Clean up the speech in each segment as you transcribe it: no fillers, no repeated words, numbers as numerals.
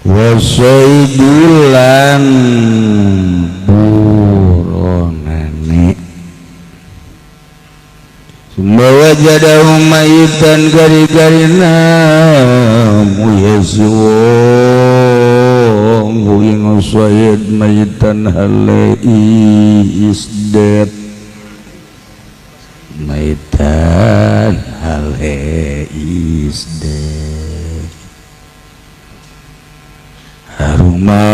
Wasaidulan buronane summa wajadahu mayitan gari-garina muyasiwong huing sayyid mayitan hale is dead mayitan hale is dead haruma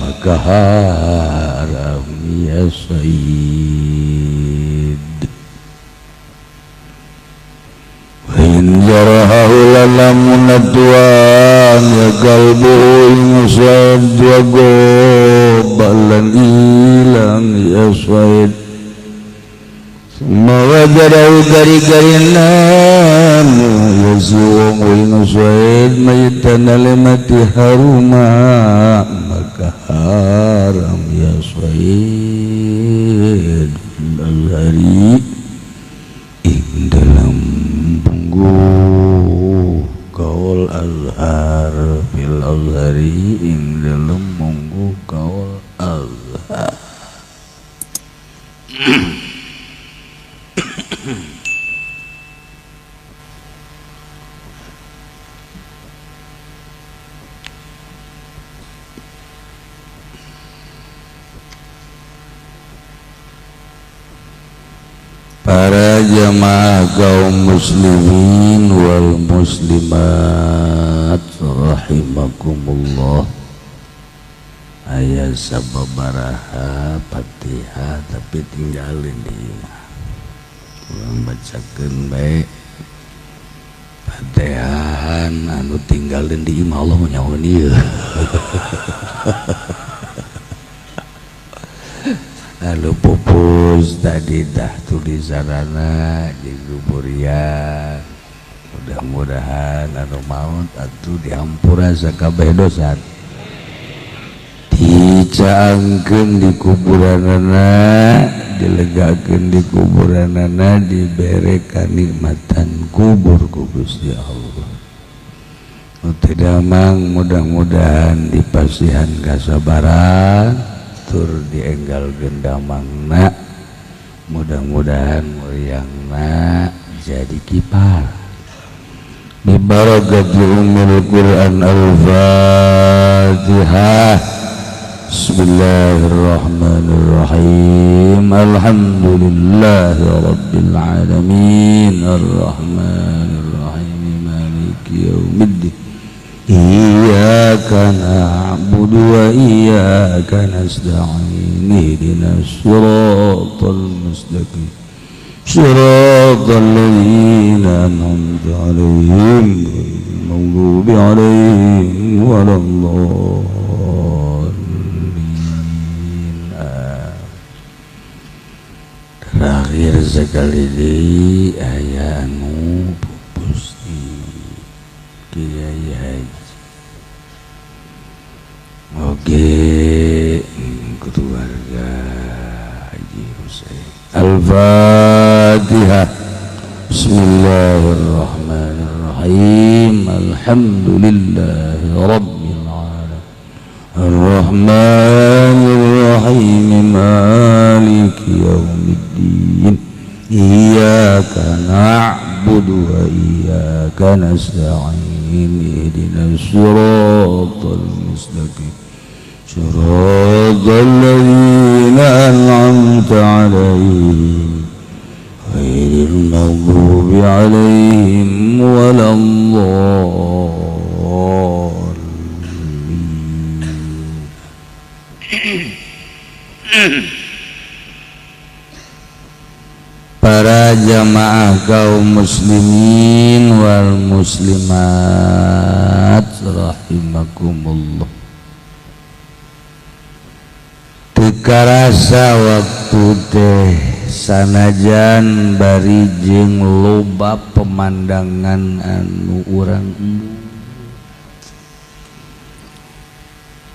maka haram ya sayyid wa in jarahahu lalamun tuan ya kalbuhu inusad wa gobalan ilang ya sayyid summa wajadahu gari-gari namu yasiwong inusad mayitan alimati haruma maka haram ya sayyid al-hari ing dalam punggu kaul azhar fil azhari ing dalam munggu kaul azhar. Para jamaah kaum muslimin wal muslimat rahimakumullah. Aya sababaraha Fatihah tapi tinggalin di imah. Urang bacakeun bae Fatihahan anu tinggalin di imah Allah nyahoan ieu. Lalu pupus tadi dah tulisanana di kuburian. Mudah-mudahan anu maut atuh dihampura sakabeh dosa. Dicaangkeun di kuburanana, dilegakeun di kuburanana, dibere kanikmatan kubur ku Gusti Allah. Nu teu damang mudah-mudahan dipasihan kasabaran tur dienggal gendamangna, mudah-mudahan muriangna jadi kipar. Bibarakati ummul Quran. Al-Fatihah. Bismillahirrahmanirrahim. Alhamdulillahi rabbil alamin. Arrahmanirrahim. Maliki yaumiddin. Iyyaka na'budu wa iyyaka nasta'in. Ihdinas siratal mustaqim. Siratal ladzina an'amta 'alaihim ghairil maghdubi 'alaihim waladdallin. Terakhir sekali di aya anu pupus di Kiai Haji. Oke, keluarga Haji Husain. Al-Fatihah. Bismillahirrahmanirrahim. Alhamdulillahi rabbil alamin. Arrahmanirrahim. Maliki yaumiddin. Iyyaka na'budu wa iyyaka nasta'in. Ihdinas siratal mustaqim. Siratal ladzina an'amta 'alaihim ghairil maghdubi 'alaihim waladdallin. Para jamaah kaum muslimin wal muslimat rahimakumullah. Teu karasa waktu teh sanajan bari jeung loba pemandangan anu urang embung.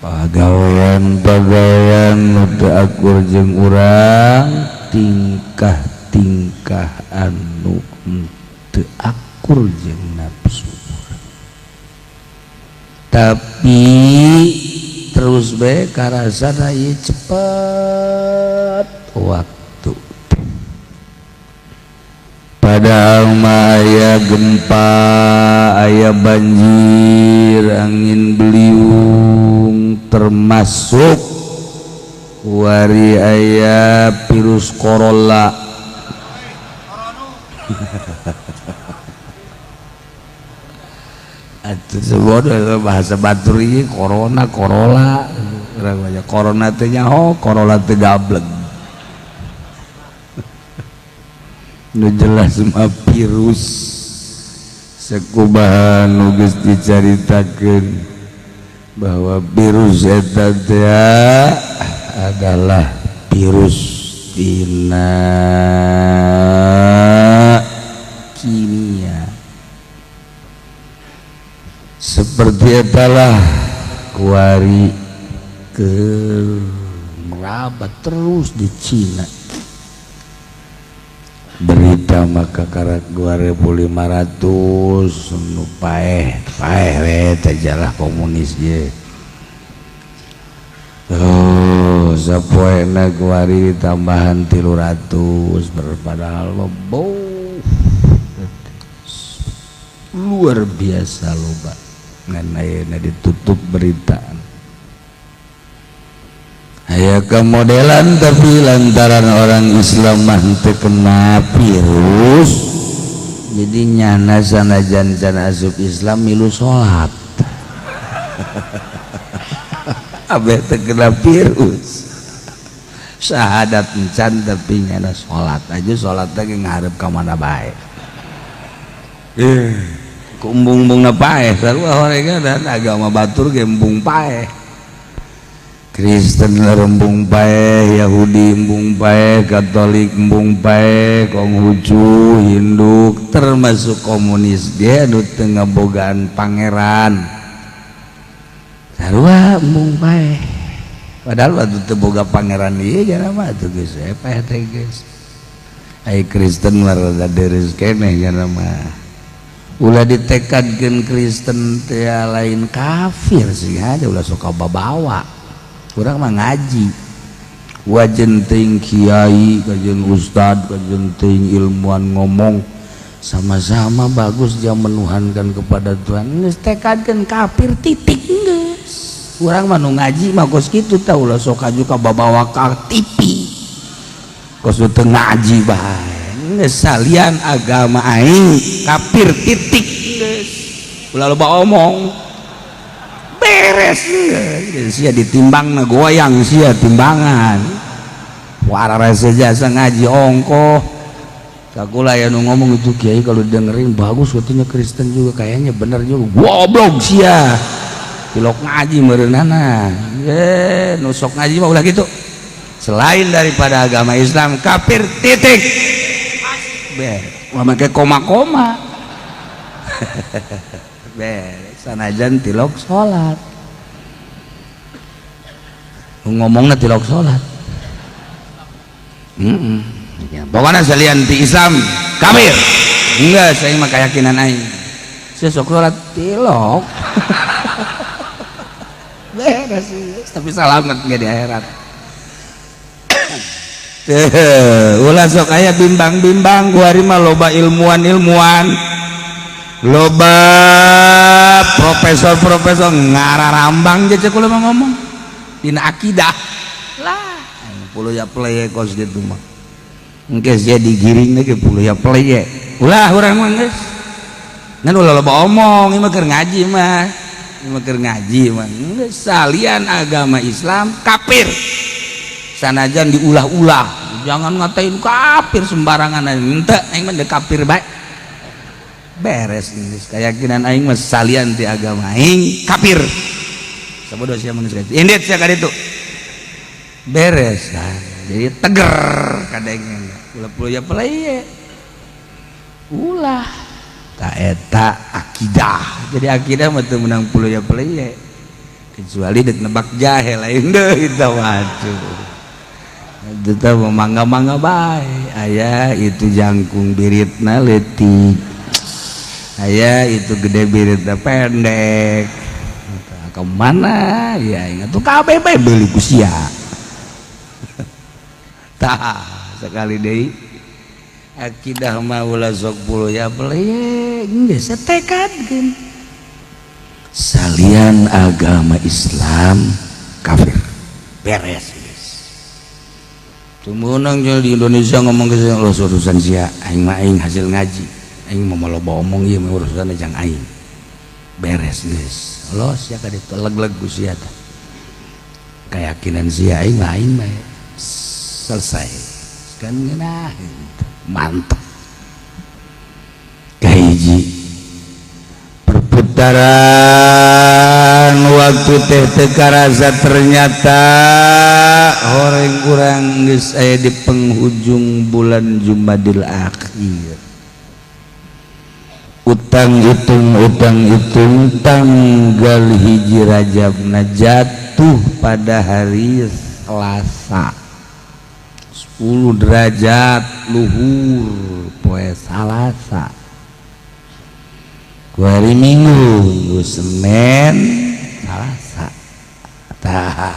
Pagawean-pagawean nu teu akur jeung urang, tingkah-tingkah anu teu akur. akur jeung nafsu. Tapi terus bae karasana ieu cepet waktu. Padahal mah aya gempa, aya banjir, angin beliung, termasuk wari aya virus corona. Atuh sebodoh bahasa batur ieu corona corolla. Urang mah corona teh nyaho, corolla teh gablek. Nu jelas mah virus sekubahan nu geus dicaritakeun bahwa virus eta teh adalah virus tina kimia. Seperti etalah kuari ke merabat terus di Cina. Berita maka karak 2500 nu paeh paeh we teh jalah komunis ye. Oh, sapoena kuari tambahan 300 berpadahal lobo luar biasa loba. Ngan ayeuna ditutup berita. Aya kemodelan tapi lantaran orang Islam mah teu kena virus jadi nyana sanajan can asup Islam milu salat. Abeh teu kena virus. Syahadat encan tapi nyana salat aja, salat teh ngarep ka mana bae. Kumbung-bumbungna paeh sarua horegan dan agama batur ge embung paeh. Kristen embung paeh, Yahudi embung paeh, Katolik embung paeh, Konghucu, Hindu, termasuk komunis dia nu teu ngabogaan pangeran. Sarua embung paeh. Padahal waktu teu boga pangeran ieu jana mah atuh geus paeh teh geus. Ai Kristen mah rada dereus keneh jana mah. Ulah ditekadkeun Kristen teh lain kafir sih aja ulah sok babawa. Urang mah ngaji. Wajen teuing kiai, kajen ustad, kajen teuing ilmuwan ngomong sama-sama bagus dia menuhankan kepada Tuhan. Geus tekadkeun kafir titik geus. Urang mah nu ngaji mah kos kitu tah ulah sok aju ka babawa ka TV. Kos teu ngaji bae. Geus salian agama aing kafir titik geus. Ulah loba omong. Beres geus sia ditimbangna goyang sia timbangan. Wararese jasa ngaji ongkoh. Sakula ya nu ngomong itu kiai kalau dengerin bagus katanya Kristen juga kayaknya bener juga. Goblok sia. Tilok ngaji meureunana. Nu sok ngaji mah ulah kitu. Selain daripada agama Islam kafir titik. Ber, make koma-koma. Ber, sanajan tilok salat. Ngomongna tilok salat. Ya, pokoknya salian ti Islam kafir. Enggak, saya mah keyakinan aing. Saya sok salat tilok. Beres, tapi salamet enggak di akhirat. Ulah sok aya bimbang-bimbang kuari mah loba ilmuwan-ilmuwan, loba profesor-profesor ngararambang je cek ulah mah ngomong dina akidah lah puluh ya pleye kos gitu mah engke sia digiring ge puluh ya pleye ulah urang mah geus ngan ulah loba omong ieu mah keur ngaji mah ieu mah keur ngaji mah geus salian agama Islam kafir sanajan diulah-ulah jangan ngatain kafir sembarangan henteu aing mah kafir bae beres geus keyakinan aing mah salian ti agama aing kafir sabodo sia mun geus indit sia ka ditu beres kan jadi teger kadengeng ulah puluh ya peleye ulah ta eta akidah jadi akidah mah teu meunang puluh ya peleye kecuali dek nebak jahe lain deui tah waduh tetap mangga-mangga bae aya itu jangkung biritna leutik. Aya itu gede biritna pendek. Ke mana ya ingat tuh kabeh bae beuli ku sia. Tah sekali deui akidah mah ulah sok bulu ya beli geus tekadkeun. Salian agama Islam kafir. Beres geus. Tumunang di Indonesia ngomong ke urusan sia, aing mah aing hasil ngaji. Aing mau loba omong ieu mah urusan jang aing. Beres geus. Los ya ka ditu leg-leg ku sia teh. Keyakinan sia aing mah aing mah selesai. Kan ngeunah mantep. Kahiji perputaran waktu teh teu karasa ternyata horeng urang geus aya di penghujung bulan Jumadil Akhir. Utang hitung tanggal 1 Rajabna jatuh pada hari Selasa 10 derajat luhur poe Salasa. Ku hari Minggu, Senin, Salasa. Tah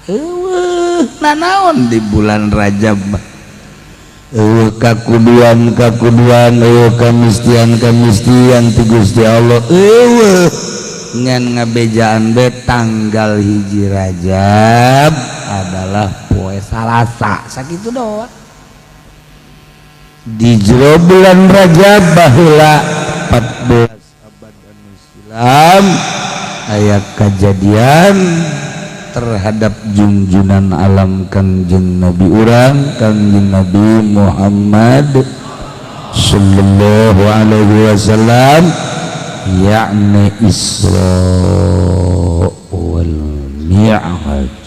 eueuh nanaon di bulan Rajab mah. Eueuh kakuduan eueuh kamistian ti Gusti Allah eueuh ngan ngabejaan be tanggal 1 Rajab adalah poe Salasa sakitu doang. Di jero bulan Rajab baheula 14 abad anu silam aya kajadian terhadap junjunan alam Kangjeng Nabi urang Kangjeng Nabi Muhammad sallallahu alaihi wasallam, yakni Isra wal Mi'raj.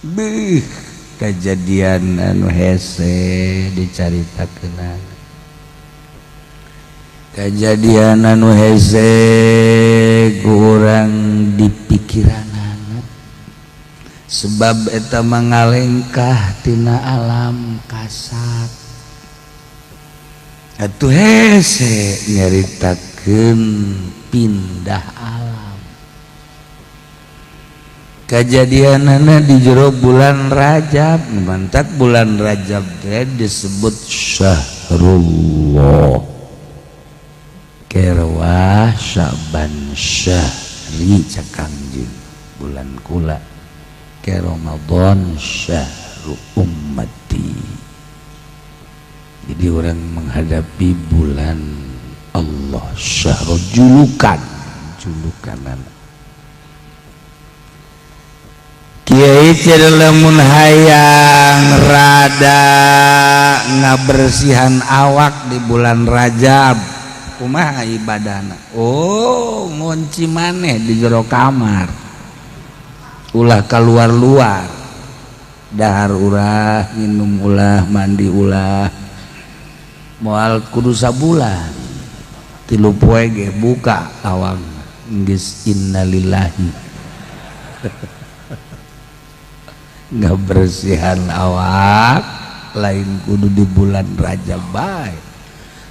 Beuh kejadian anu hese dicaritakeun, kejadian anu hese kurang dipikiran, sebab eta mangalengkah tina alam kasat. Atuh hese nyaritakeun pindah alam. Kajadianana di jero bulan Rajab, mantak bulan Rajab teh disebut Syahrullah. Kerwah Syaban syahri cak Kangjeng bulan kula. Ke Ramadan syahru ummati. Jadi orang menghadapi bulan Allah syahru julukan julukanan. Kiai lamun hayang rada ngabersihan awak di bulan Rajab kumaha ibadahna? Oh ngunci maneh di jero kamar, ulah keluar-luar, dahar ulah, minum ulah, mandi ulah, moal kudu sabulan 3 poe ge buka lawang geus innalillahi. Ngabersihan awak lain kudu di bulan Rajab bae.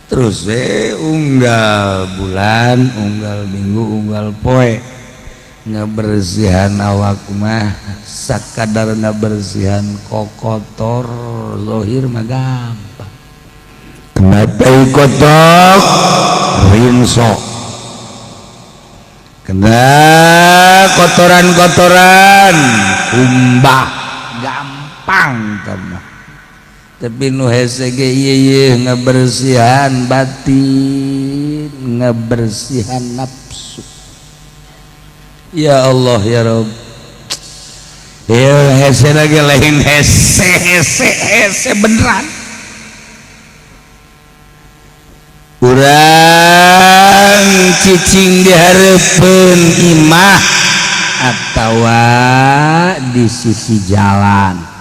Terus unggal bulan, unggal minggu, unggal poe ngabersihan awak mah sakadar ngabersihan kokotor zohir mah gampang. Kenapa kotok rinso, kena kotoran-kotoran kumbah gampang mah. Tapi nu hese ge ieu ngabersihan batin, ngabersihan nafsu. Ya Allah ya Rabb. Ya hese lagi lain hese hese hese beneran. Urang cicing di hareupeun imah atawa di sisi jalan.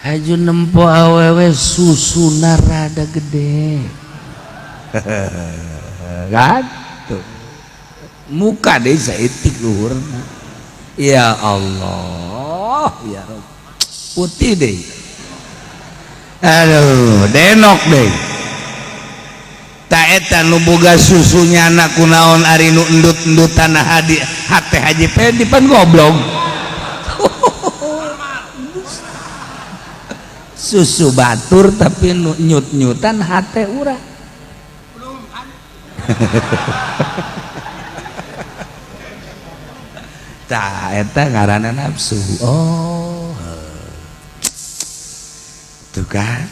Haju nempo awewe susuna rada gede. Kan? Tuh. Muka deh saeutik luhurna. Ya Allah, ya Rabb. Putih deh. Aduh, denok deh. Ta eta nu boga susunya anak kunaon ari nu endut-endutan hadi hate Haji Pendi pan goblok. Susu batur tapi nu nyut-nyutan hate urang. Tah eta ngaranna nafsu. Oh. Tuh kan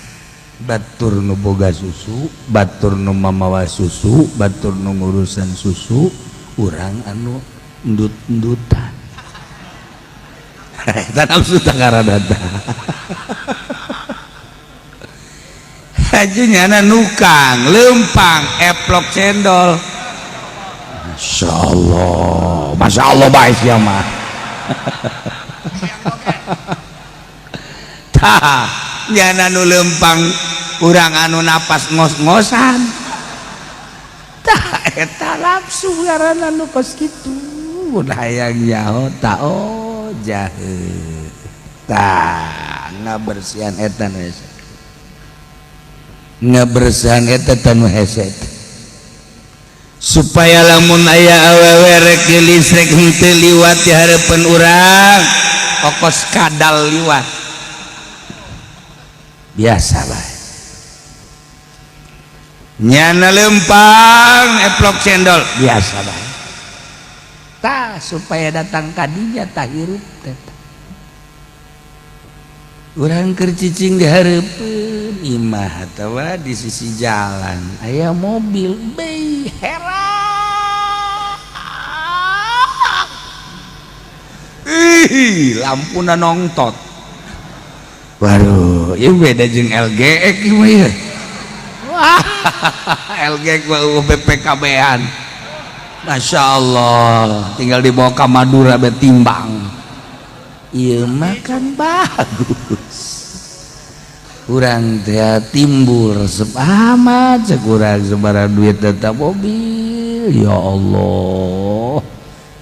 batur nu boga susu, batur nu mamawa susu, batur nu ngurusan susu, urang anu endut-endutan. Eta nafsu tah ngaranna tah. Haji nyana nukang, lempang, eplok cendol. Masya Allah, Masya Allah baik ya mah. Tah, nyana nu lempang urang anu napas ngos-ngosan. Tah, eta nafsu ngaranna nu kos kitu. Mun hayang nyaho tah oh jahe. Tah, ngabersihan eta nu hese. Ngabersihan eta nu hese. Supaya lamun aya awewe rek geulis rek henteu liwat di hareupeun urang kokos kadal liwat biasa bae nyana lempang eplok cendol biasa bae tah supaya datang kadinya tah hirup teh urang keur cicing di hareupeun imah atawa di sisi jalan aya mobil bei heran. Ih, lampuna nongtot. Waduh, ieu beda jeung LGX ieu mah ieu. Wah, LGX mah BPKB-an. Masya Allah, tinggal dibawa ke Madura be timbang. Ieu mah kan bagus. Urang teh timbul resep amat cek urang sabaraha duit eta mobil. Ya Allah.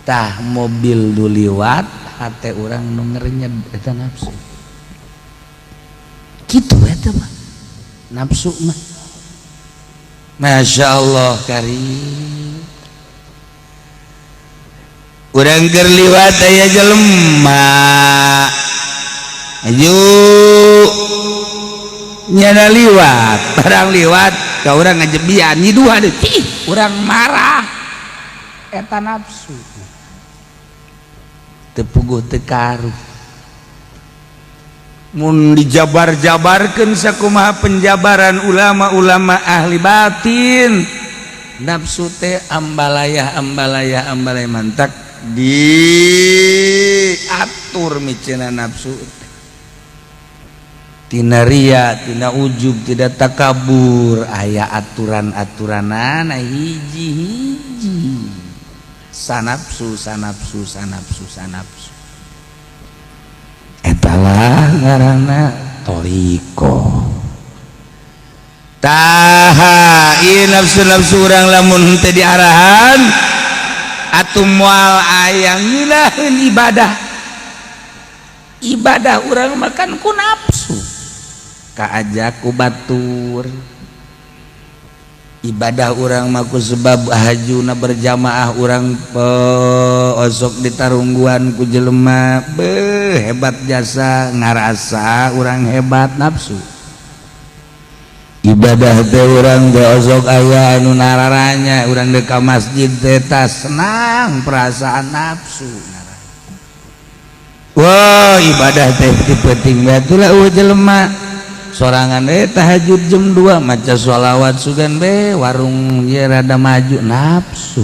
Tah mobil nu liwat hate urang nu ngerenyed eta nafsu. Kitu eta mah. Nafsu mah. Masya Allah karim. Urang keur liwat aya jelema. Aju nyana liwat, barang liwat ka urang ngajebian nyiduhan deui. Urang marah. Eta nafsu. Teu puguh teu karuh. Mun dijabar-jabarkeun sakumaha penjabaran ulama-ulama ahli batin, nafsu teh ambalayah ambalayah ambalayah mantak diatur miceuna nafsu teh. Tina ria, tina ujub, tidak takabur, aya aturan-aturanana hiji-hiji. Sanapsu, sanapsu, sanapsu, sanapsu. Etalah ngaranna thoriqoh. Taha ieu nafsu-nafsu urang lamun henteu diarahan atuh moal aya ngeunaheun ibadah. Ibadah urang makan ku nafsu. Kaajak ku batur. Ibadah urang mah ku sebab hajuna berjamaah urang osok ditarungguan ku jelema beuh hebat jasa ngarasa urang hebat nafsu. Ibadah teh urang teh osok aya anu nararanya urang deuk ka masjid teh senang perasaan nafsu. Wah ibadah teh penting bae atuh lah eueuh jelema. Sorangan tahajud jam 2 maca sholawat sugan be warung ye rada maju nafsu.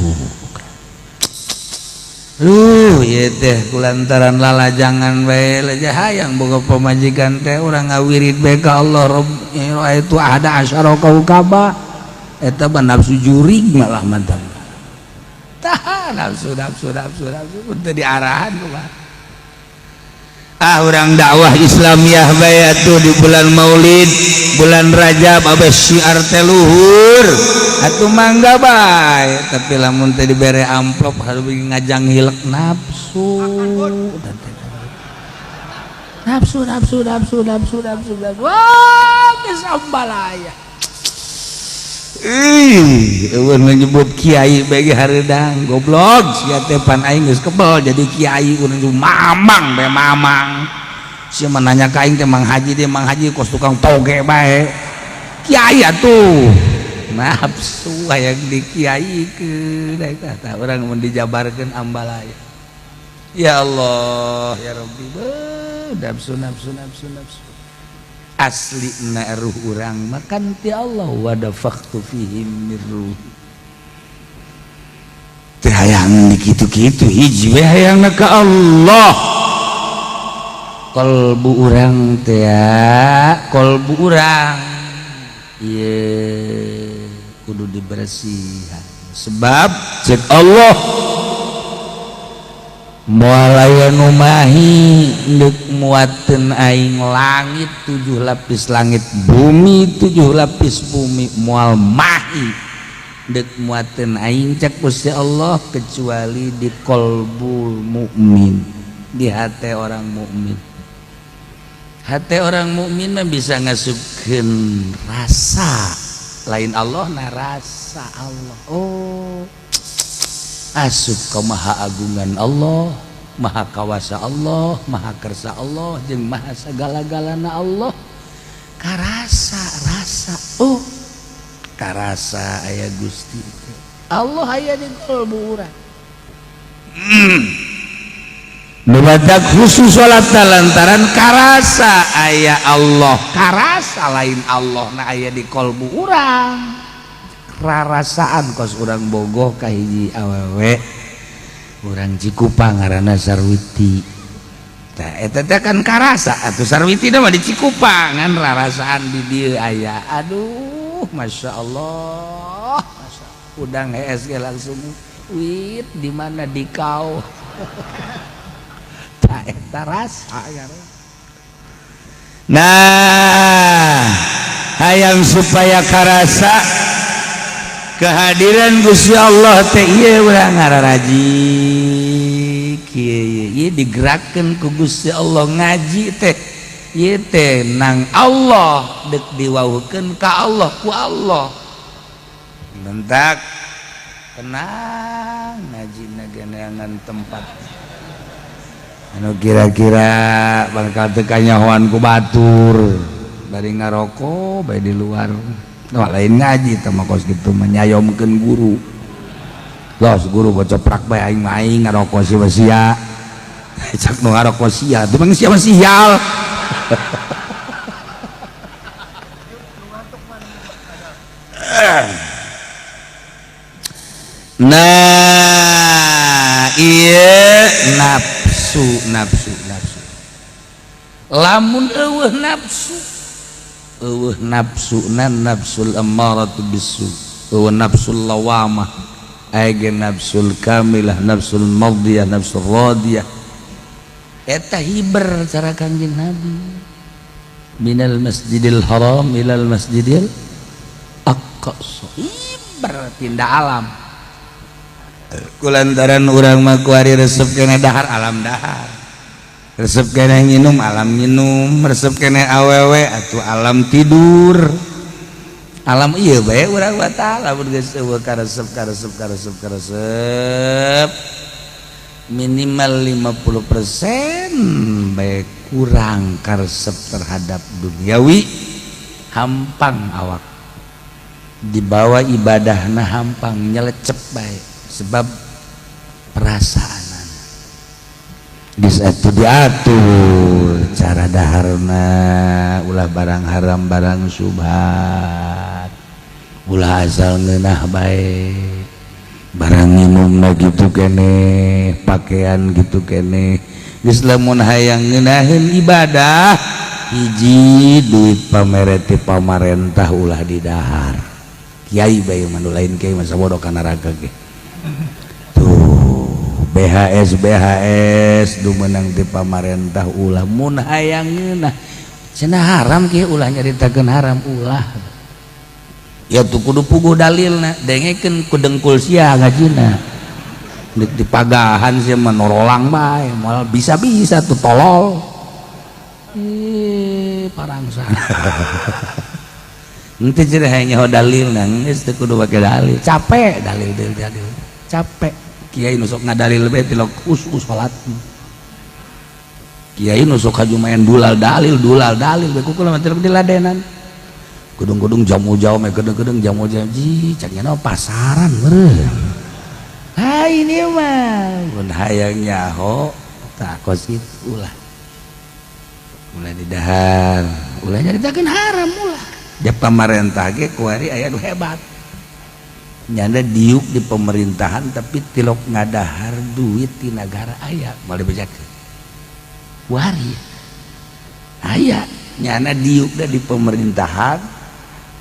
Ieu teh kulantaran lalajangan bae leja hayang boga pamajikan teh urang ngawirid bae ka Allah Rabb itu ada asyara kaukaba eta mah nafsu jurig malah mantap. Tah nafsu nafsu nafsu nafsu teu diarahan kumaha. Ah urang dakwah Islamiyah bae atuh di bulan Maulid, bulan Rajab abeh syiar teh luhur. Atuh mangga bae, tapi lamun teh dibere amplop harus ngajang hilek nafsu. Nafsu nafsu nafsu nafsu nafsu nafsu. Wah, geus ambalaya. Ih, eueuh nyebut kiai bagi hareudang goblok sia teh pan aing geus kebel jadi kiai urang mamang bae mamang. Sia mah nanya ka aing teh Mang Haji deh Mang Haji kos tukang toge bae. Kiai atuh. Nafsu hayang di kiaikeun eta urang mun dijabarkeun ambalaya. Ya Allah, ya Rabbi, nafsu nafsu nafsu nafsu. Asli na ruh urang makan ti Allah wadafaktu fihim mir ruh. Teu hayang di kitu-kitu hiji we hayangna ka Allah. Qalbu urang teh qalbu urang ieu kudu dibersihan. Sebab cek Allah moal aya nu mahi deuk muateun aing langit 7 lapis langit bumi 7 lapis bumi moal mahi deuk muateun aing cek Gusti Allah kecuali di qalbul mukmin, di hati orang mukmin. Hati orang mukmin mah bisa ngasupkeun rasa lain Allah na rasa Allah. Oh, asup ka maha agungan Allah, maha kawasa Allah, maha kersa Allah, jeung maha sagala-galana Allah. Karasa rasa, oh karasa aya Gusti Allah aya di kalbu urang. Nu badak khusus salat lantaran karasa aya Allah, karasa lain Allah na aya di kalbu urang. Rarasaan kos urang bogoh ka hiji awewe urang Cikupa ngaranna Sarwiti. Tah eta teh kan karasa atuh Sarwiti mah di Cikupa ngan rarasaan di dieu aya. Aduh, Masya Allah. Masya Allah. Udang hees ge langsung wit di mana di kau. Tah eta rasa. Nah, hayang supaya karasa kehadiran Gusti Allah teh ieu urang ngararaji kieu ieu digerakkeun ku Gusti Allah ngaji teh ieu teh nang Allah deuk diwauhkeun ka Allah ku Allah. Bentak tenang ngaji geneangan tempat anu kira-kira bakal teu kanyahoan ku batur bari ngaroko bae di luar. Wah, lain ngaji teh mah kos kitu menyayomkeun guru. Los guru bocoprak bae aing mah aing ngaroko sia sia. Cak nu ngaroko sia, teu mah sia mah sial. Nah, ieu nafsu nafsu nafsu. Lamun eueuh nafsu eueuh nafsuna nafsul ammaratu bisu, eueuh nafsul lawamah, aya ge nafsul kamilah, nafsul madiyah, nafsul radiyah. Eta hiber cara Kangjeng Nabi. Minal masjidil haram ilal masjidil aqsa. Hiber pindah alam. Kulantaran urang mah kuari resep keneh dahar alam dahar. Resep keneh nginum alam nginum, resep keneh awewe atuh alam tidur. Alam ieu bae urang mah tah lamun geus eueuh karesep karesep karesep karesep minimal 50% bae kurang karesep terhadap duniawi, hampang awak. Dibawa ibadahna hampang nyelecep bae sebab perasaanan. Geus atuh diatur cara daharna, ulah barang haram barang subhat, ulah asal ngeunah bae, barang minumna gitu keneh, pakaian gitu keneh. Geus lamun hayang ngeunaheun ibadah hiji duit pamere ti pamarentah ulah didahar. Kiai bae mah nu lain kiai mah sabodo ka neraka ge. Tuh BHS BHS du meunang ti pamarentah ulah mun hayang ngeunah cenah haram kieu ulah nyaritakeun haram ulah. Ya tuh kudu puguh dalilna, dengekeun ku dengkul sia ngajina. Deuk dipagahan sia mah norolang bae, moal bisa-bisa tuh tolol. Ih, parangsang. Henteu cenah hayang nyaho dalil nang geus teu kudu make dalil. Capek dalil dalil dalil. Capek. Kiai nu sok ngadalil bae tilok khusus salat. Kiai nu sok haju main dulal dalil bae kukula mah tilok diladenan. Gedung-gedung jamu jauh mah gedung-gedung jamu jauh ji cak nya pasaran meureun. Ha ini mah mun hayang nyaho tah kos kitu ulah. Ulah didahar, ulah nyaritakeun haram ulah. Di pamarentah ge kuari aya nu hebat. Nyanda diuk di pemerintahan tapi tilok ngadahar duit di nagara aya moal dibejakeun. Kuari aya nyana diuk da di pemerintahan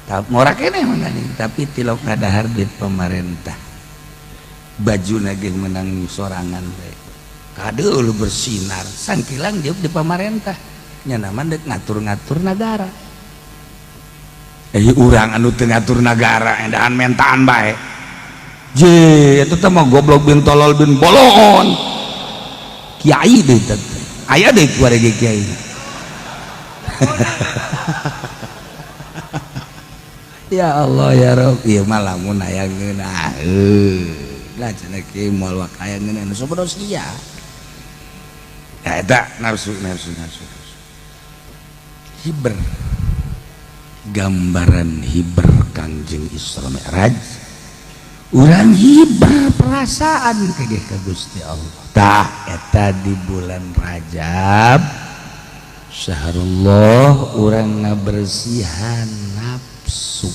tapi ngora keneh mangkaning tapi tilok ngadahar duit pemerintah. Bajuna ge menang sorangan we. Kadeul bersinar sangkilang diuk di pemerintah. Nyana mah deuk ngatur-ngatur nagara. Urang anu teu ngatur nagara endahan mentaan bae. Je eta teh mah goblok bin tolol bin bolon. Kiai deui teh. Aya deui kuari ge kiai. Ya Allah ya Rabb, ieu mah lamun aya ngeunah. Lah cenah kieu moal wak aya ngeunah nu sabodo sia. Ya eta nafsu nafsu nafsu. Hiber. Gambaran hiber Kangjeng Isra Mi'raj urang hiber perasaan kegeh ka Gusti Allah. Tah eta di bulan Rajab syahrullah urang ngabersihan nafsu.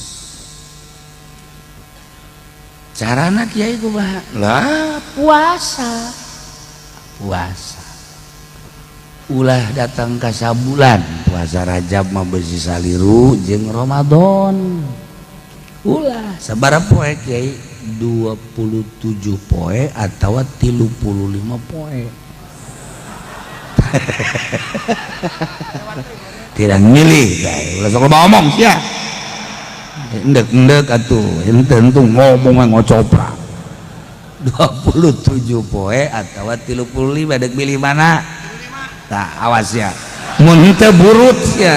Carana kiai kumaha? Lah puasa. Puasa. Ulah datang ka sabulan puasa Rajab mah beusi saliru jeung Ramadan. Ulah sabaraha poe kiai? 27 poe atawa 35 poe. Tidak milih ulah sok loba omong sia. Endek-endek atuh henteu henteu ngomong ngocoprak. 27 poe atawa 35 dek milih mana? Tah awas ya. Mun henteu burut ya.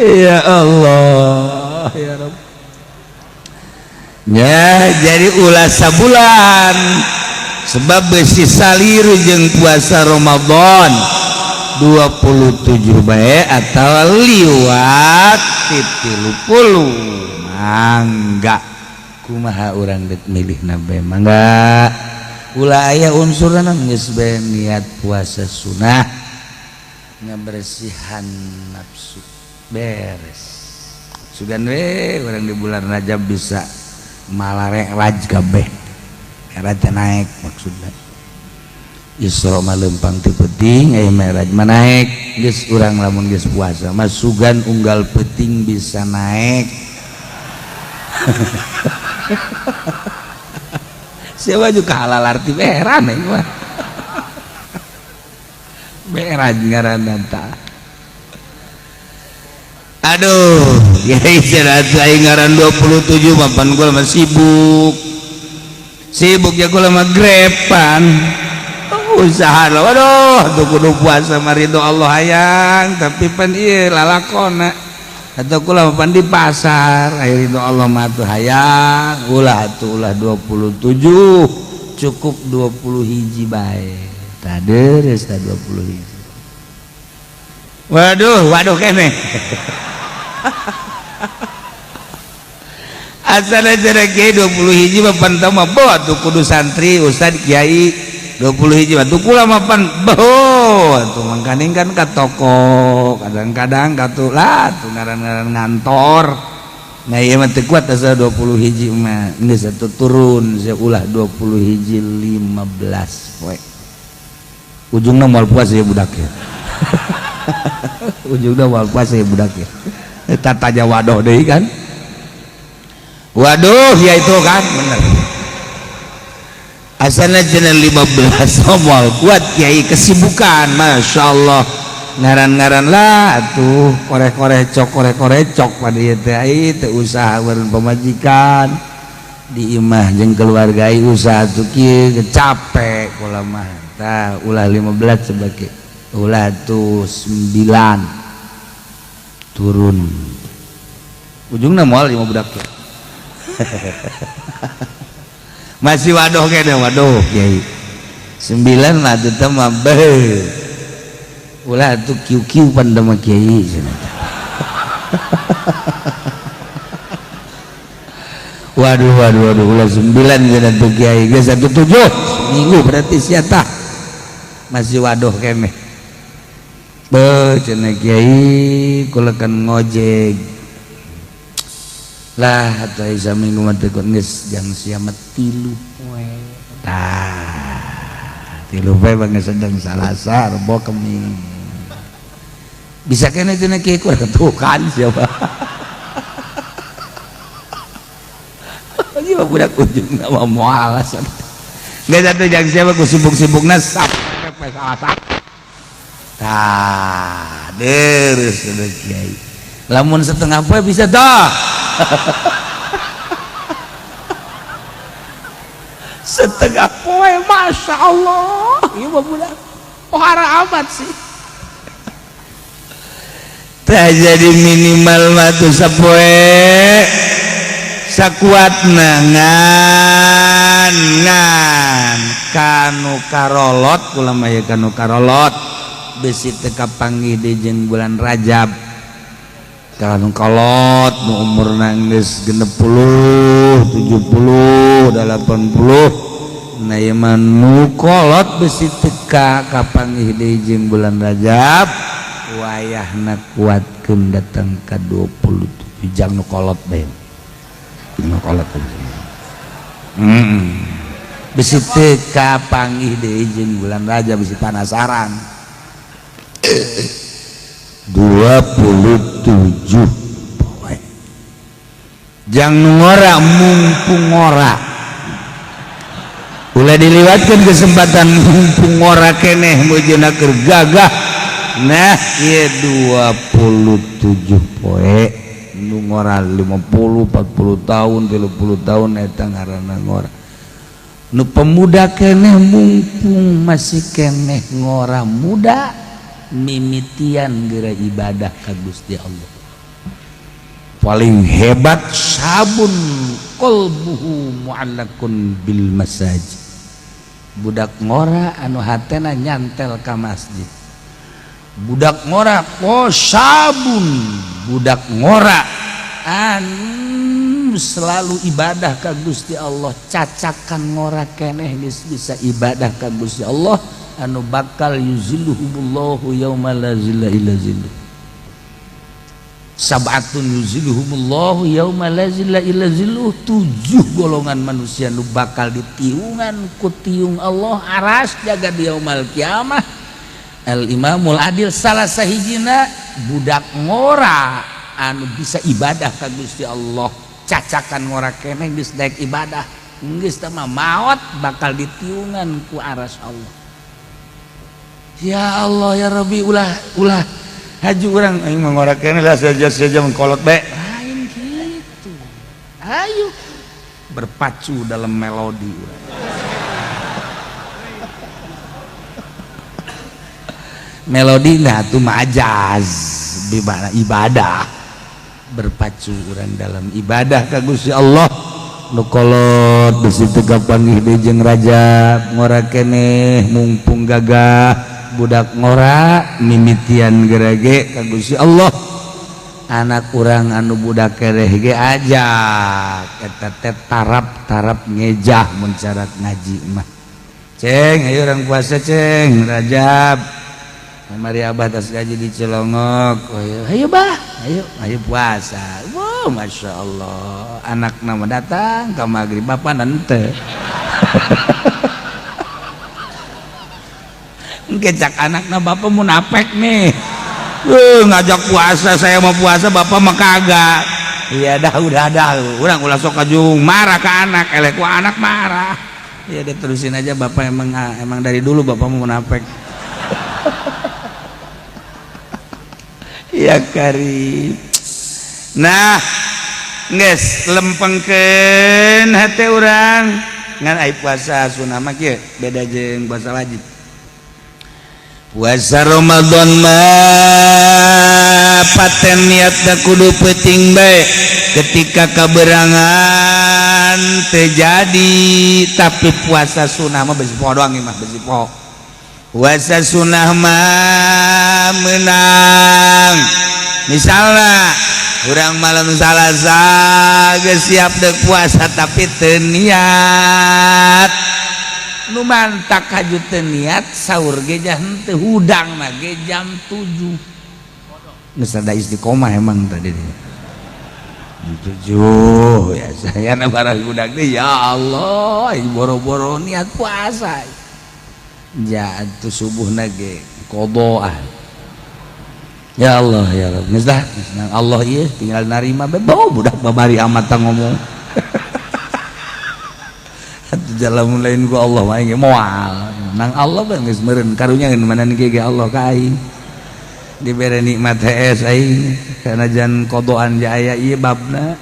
Ya Allah ya Rabb. Ya jadi ulah sabulan sebab besi saliru jeung puasa Ramadan 27 bae atau liwat 30 mangga kumaha urang deuk milihna bae mangga ulah aya unsurna geus bae niat puasa sunah ngabersihan nafsu beres sugan we urang di bulan Rajab bisa malarek raj kabeh raj naik maksudna Isra mah leumpang ti peuting aya Mi'raj mah naik geus urang lamun geus puasa mah sugan unggal peuting bisa naik. Siapa juga halal arti heran ieu mah Mi'raj ngaranna tah. Aduh, kiai cenah aing ngaran 27 papan gua mah sibuk. Sibuk ya gua mah grepan. Usaha lah, waduh, tuh kudu puasa mah ridho Allah hayang, tapi pan ieu lalakona. Atau kula pan di pasar, aya ridho Allah mah tuh hayang, ulah atuh ulah 27, cukup 20 hiji bae. Tah deres tah 20 hiji. Waduh, waduh keneh. Asal aja kiai 20 hiji mah pan teu mah boh atuh kudu santri, ustad, kiai 20 hiji mah tuh kula mah pan boh atuh mangkaning kan ka toko, kadang-kadang ka tuh lah tuh ngaran-ngaran ngantor. Nah ieu mah teu kuat asa 20 hiji mah geus atuh turun sia ulah 20 hiji 15 poe. Ujungna moal puas ya budak ya. Ujungna moal puas ya budak ya. Eta tanya waduh deui kan. Waduh ya itu kan bener. Asalna cenah 15 moal kuat kiai kesibukan Masya Allah ngaran-ngaran lah atuh koreh-koreh cok koreh-koreh cok pada ieu teh ai teu usaha beureun pamajikan Di imah jeung keluarga usaha tuh kieu capek kula mah. Tah ulah 15 sebagai ulah tuh 9 turun. Ujungna moal lima budak teh. Masih waduh kene waduh kiai. 9 lah teh mah beuh. Ulah tuh kiu-kiu pandama kiai cenah. Waduh waduh waduh ulah 9 cenah tuh kiai geus 17 minggu berarti sia tah. Masih waduh keneh. Beuh cenah kiai kula kan ngojek. Lah atuh aya saminggu mah teu geus jang sia mah 3 poe. Tah 3 poe mah geus sedang Salasa Rebo Kemis. Bisa keneh cenah kiai kurang tukan siapa. Ieu budak ujungna mah moal alasan. Geus atuh jang siapa ku sibuk-sibukna sampai poe Salasa. Tah, deres cenah kiai. Lamun setengah poe bisa dah. Setengah poe Masya Allah. Ieu mah budak pohara amat sih. Tah jadi minimal mah tuh sapoe sakuatna ngan ngan kanu karolot kula mah ye kanu karolot besi teu kapanggih deui jeung bulan Rajab. Kanu kolot nu umurna geus 60, 70, 80 nah ieu mah nu kolot besi teu kapanggih deui jeung bulan Rajab wayahna kuatkeun datang ka 27 jang nu kolot bae. Nu kolot. Besi teu kapanggih deui jeung bulan Rajab besi panasaran. 27 poe. Jang nu ngora mumpung ngora. Ulah diliwatkeun kesempatan mumpung ngora keneh meujeuna keur gagah. Nah, ieu 27 poe nu ngora 50, 40 tahun, 30 tahun eta ngaranna ngora. Nu pemuda keneh mumpung masih keneh ngora muda mimitian geura ibadah ka Gusti Allah. Paling hebat sabun qalbuhu mu'allaqun bil masajid. Budak ngora anu hatena nyantel ka masjid. Budak ngora sabun, budak ngora anu selalu ibadah ka Gusti Allah, cacakan ngora keneh geus bisa ibadah ka Gusti Allah anu bakal yuzilluhumullahu yauma la zilla illa zilluh. Sab'atun yuzilluhumullahu yauma la zilla illa zilluh, 7 golongan manusia nu bakal ditiungan ku tiung Allah aras jaga di yaumal kiamah. Al imamul adil salah sahijina budak ngora anu bisa ibadah ka Gusti Allah, cacakan ngora keneh geus daek ibadah geus teh mah maot bakal ditiungan ku aras Allah. Ya Allah ya Rabbi, ulah ulah haji urang aing mah ngora keneh lah saja-saja mengkolot bae. Lain kitu. Ayo berpacu dalam melodi. Melodi nah tuh majaz ibadah, berpacu urang dalam ibadah ka Gusti Allah. Nu kolot besi teu kapanggih deui jeung Rajab ngora keneh mumpung gagah budak ngora mimitian gerege ka Gusti Allah. Anak urang anu budak kereh ge ajak eta teh tarap-tarap ngejah mun carat ngaji mah. Ceng ayo urang puasa ceng Rajab. Mari abah tas gaji di Cilongok. Oh, ayo bah, ayo, ayo puasa. Wow, masya Allah. Anak nama datang ke maghrib bapak nante. Kecak anak nama bapak munafik nih. Ngajak puasa, saya mau puasa bapak mah kagak. Iya dah, udah dah. Urang ulah sok kajung marah ke anak, elek ku anak marah. Iya deh terusin aja bapak emang emang dari dulu bapak mau munafik. Ya karim. Nah, Geus lempengkeun hate urang ngan ai puasa sunah mah kieu beda jeung puasa wajib. Puasa Ramadan mah paten niatna kudu peuting bae ketika kaberangan terjadi, tapi puasa sunah mah besi poho doang mah besi poho. Puasa sunah mah menang. Misalnya urang malam Salasa geus siap dek puasa tapi teu niat. Nu mantak haju teu niat sahur ge henteu hudang mah ge jam 7. Geus ada istiqomah emang tadi. Jam 7 ya saya na barang hudang teh ya Allah boro-boro niat puasa. Ja atuh subuhna ge qadaan. Ya Allah ya Rabb. Geus dah Allah ieu tinggal narima bae budak babari amat ngomong. Atuh jalan lain ku Allah mah ge moal. Nang Allah bae geus meureun karunya mana ge Allah ka aing. Dibere nikmat hees aing kana jan qodoan jaya ieu babna.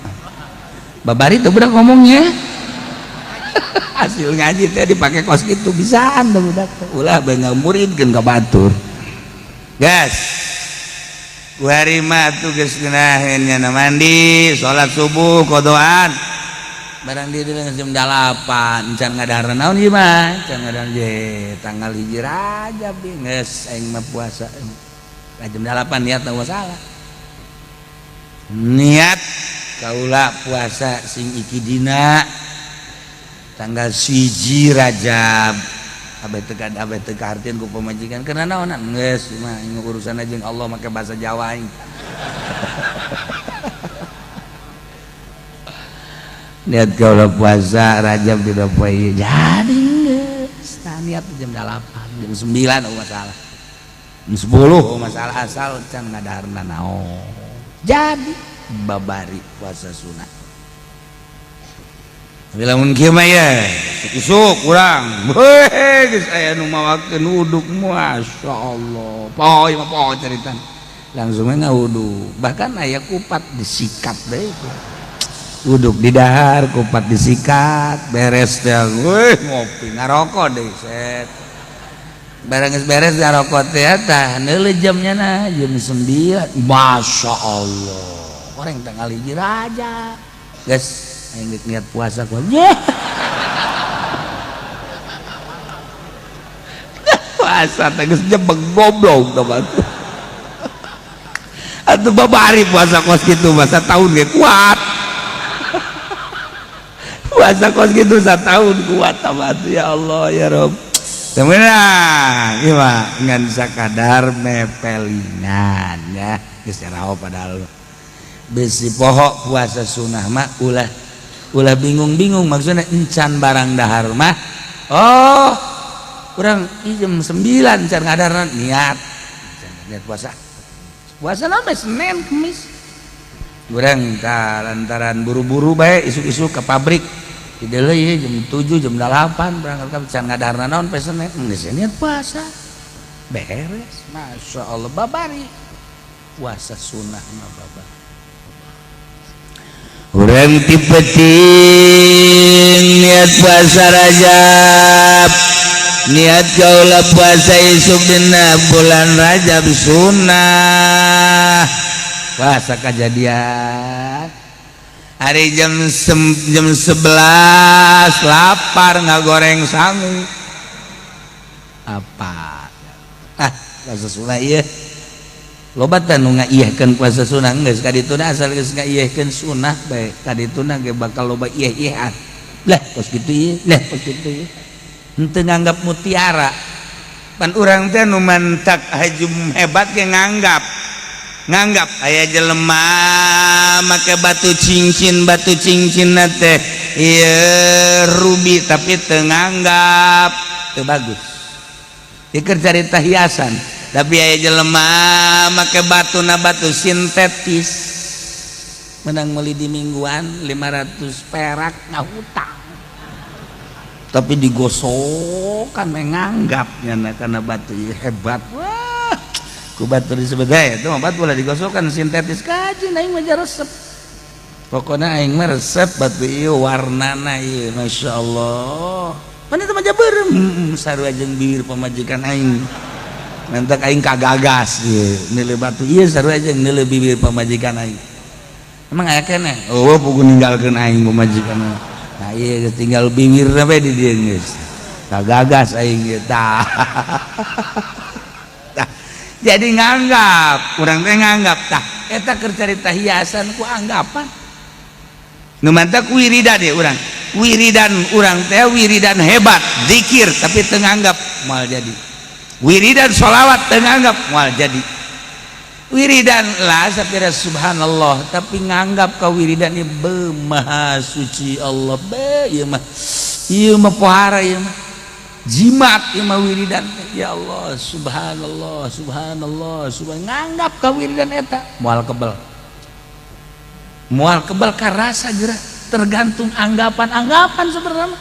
Babari teh budak ngomongnya. Hasil ngaji teh dipake kos kitu bisaan teh budak teh. Ulah bae ngamuridkeun ka batur. Gas. Kuari mah atuh geus ngeunaheun nya mandi, salat subuh qodoan. Barang dia dengan jam 8 encan ngadahar naon ieu mah, encan ngadahar je tanggal 1 Rajab geus aing mah puasa. Jam 8 niat teu salah. Niat kaula puasa sing iki dina tanggal 1 Rajab. Abeh teu kahartieun ku pamajikan karena naonan geus mah urusan jeung Allah make bahasa Jawa aing. Niat kaula puasa Rajab di poe ieu jadi geus tah niat jam 8 jam 9 oh masalah jam 10 oh masalah asal can ngadaharna naon jadi babari puasa sunah. Bila mun kieu mah ye isuk urang heuh geus aya nu mawakeun uduk masyaallah poho ieu mah poho carita langsung we ngawuduk bahkan aya kupat disikat deui uduk di dahar kupat disikat beres teh weuh ngopi ngarokok deui set barang geus beres ngarokok teh tah neuleuh jamnya na jam 9 masyaallah goreng tanggal 1 Rajab geus aing geus niat puasa ku puasa teh geus jebeg goblok teh batu atuh babari puasa kos kitu mah sataun ge kuat. Puasa kos kitu sataun kuat atuh ya Allah ya Rob. Teu meunang ieu mah ngan sakadar mepelingan ya geus raho padahal besi poho puasa sunah mah ulah ulah bingung-bingung maksudnya encan barang dahar mah oh kurang jam 9 encan ngadarna niat niat puasa puasa sampai Senin Kemis kurang lantaran buru-buru bae isuk-isuk ke pabrik dideuleu jam 7 jam 8 berangkat ka can ngadarna naon poe Senin geus niat puasa beres Masya Allah babari puasa sunah mah babari. Urang ti peuting niat puasa Rajab niat kaula puasa isuk dina bulan Rajab sunah puasa kajadian hari jam 11 lapar ngagoreng sangu apa ah puasa sunah ieu loba teh nu ngaiyehkeun puasa sunah geus ka dituna asal geus ngaiyehkeun sunah bae ka dituna ge bakal loba iyeh-iyehan lah kos kitu ieu lah kos kitu ieu henteu nganggap mutiara pan urang teh nu mantak haju hebat ge nganggap nganggap aya jelema make batu cincin teh ieu ruby tapi teu nganggap teu bagus ieu carita hiasan. Tapi aya jelema make batu na batu sintetis menang meuli di mingguan 500 perak ngahutang tapi digosokan menganggapnya karena batu hebat wah ku batu disebut itu mah batu lah digosokkan sintetis kaji aing mah resep Pokoknya aing mah resep batu ieu, warnana ieu, masyaallah. Mana teh maja beureum, sarua jeung bibir pamajikan aing. Mentak aing kagagas ieu neuleuh batu ieu, sarua jeung neuleuh bibir pamajikan aing. Emang aya keneh? Oh, puguh ninggalkeun aing pamajikan. Nah, ieu tinggal bibirna we di dieu, geus kagagas aing ieu tah. Jadi nganggap, urang teh nganggap tah eta keur carita hiasan ku anggapan. Nu mantak wiridan ya, urang wiridan, urang teh wiridan hebat, zikir, tapi teu nganggap, moal jadi. Wiridan sholawat, teu nganggap, moal jadi. Wiridan lah sapira subhanallah, tapi nganggap ka wiridan ieu, be, maha suci Allah, be, ieu mah, ieu mah pohara, ieu mah jimat, ieu mah wiridan, ya Allah, subhanallah, subhanallah, subhan, nganggap ka wiridan eta moal kebel, moal kebal karasa geura. Tergantung anggapan-anggapan sebenarnya.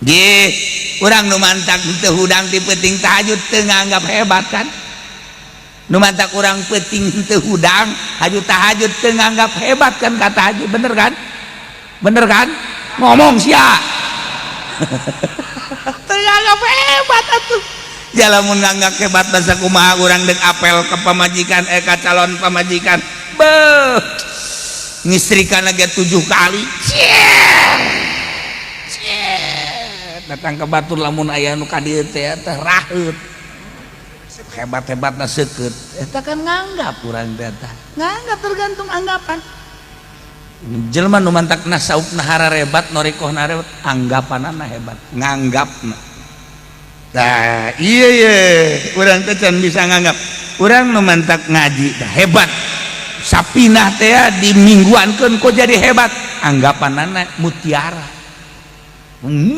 Ge urang nu mantak teu hudang ti peuting tahajud, teu nganggap hebat kan? Nu mantak urang peuting teu hudang haju tahajud, teu nganggap hebat kan ka tahajud? Bener kan? Bener kan? Ngomong sia. Teu nganggap hebat atuh. Lamun nganggap hebat, basa kumaha urang dek apel ke pamajikan, eh, ka calon pamajikan, beuh, ngistrikan lagi tujuh kali. Cier. Datang ke batur, lamun aya nu ka dieu teh teh raheut, hebat-hebatna seukeut eta kan. Nganggap urang teh tah nganggap, tergantung anggapan. Jelema nu mantakna saupna hararebat, norikohna hebat, anggapanana hebat, nganggapna. Tah iya, iya, urang teh can bisa nganggap. Urang nu mantak ngaji tah hebat, sapinah teh di mingguankeun kok jadi hebat, anggapanana mutiara,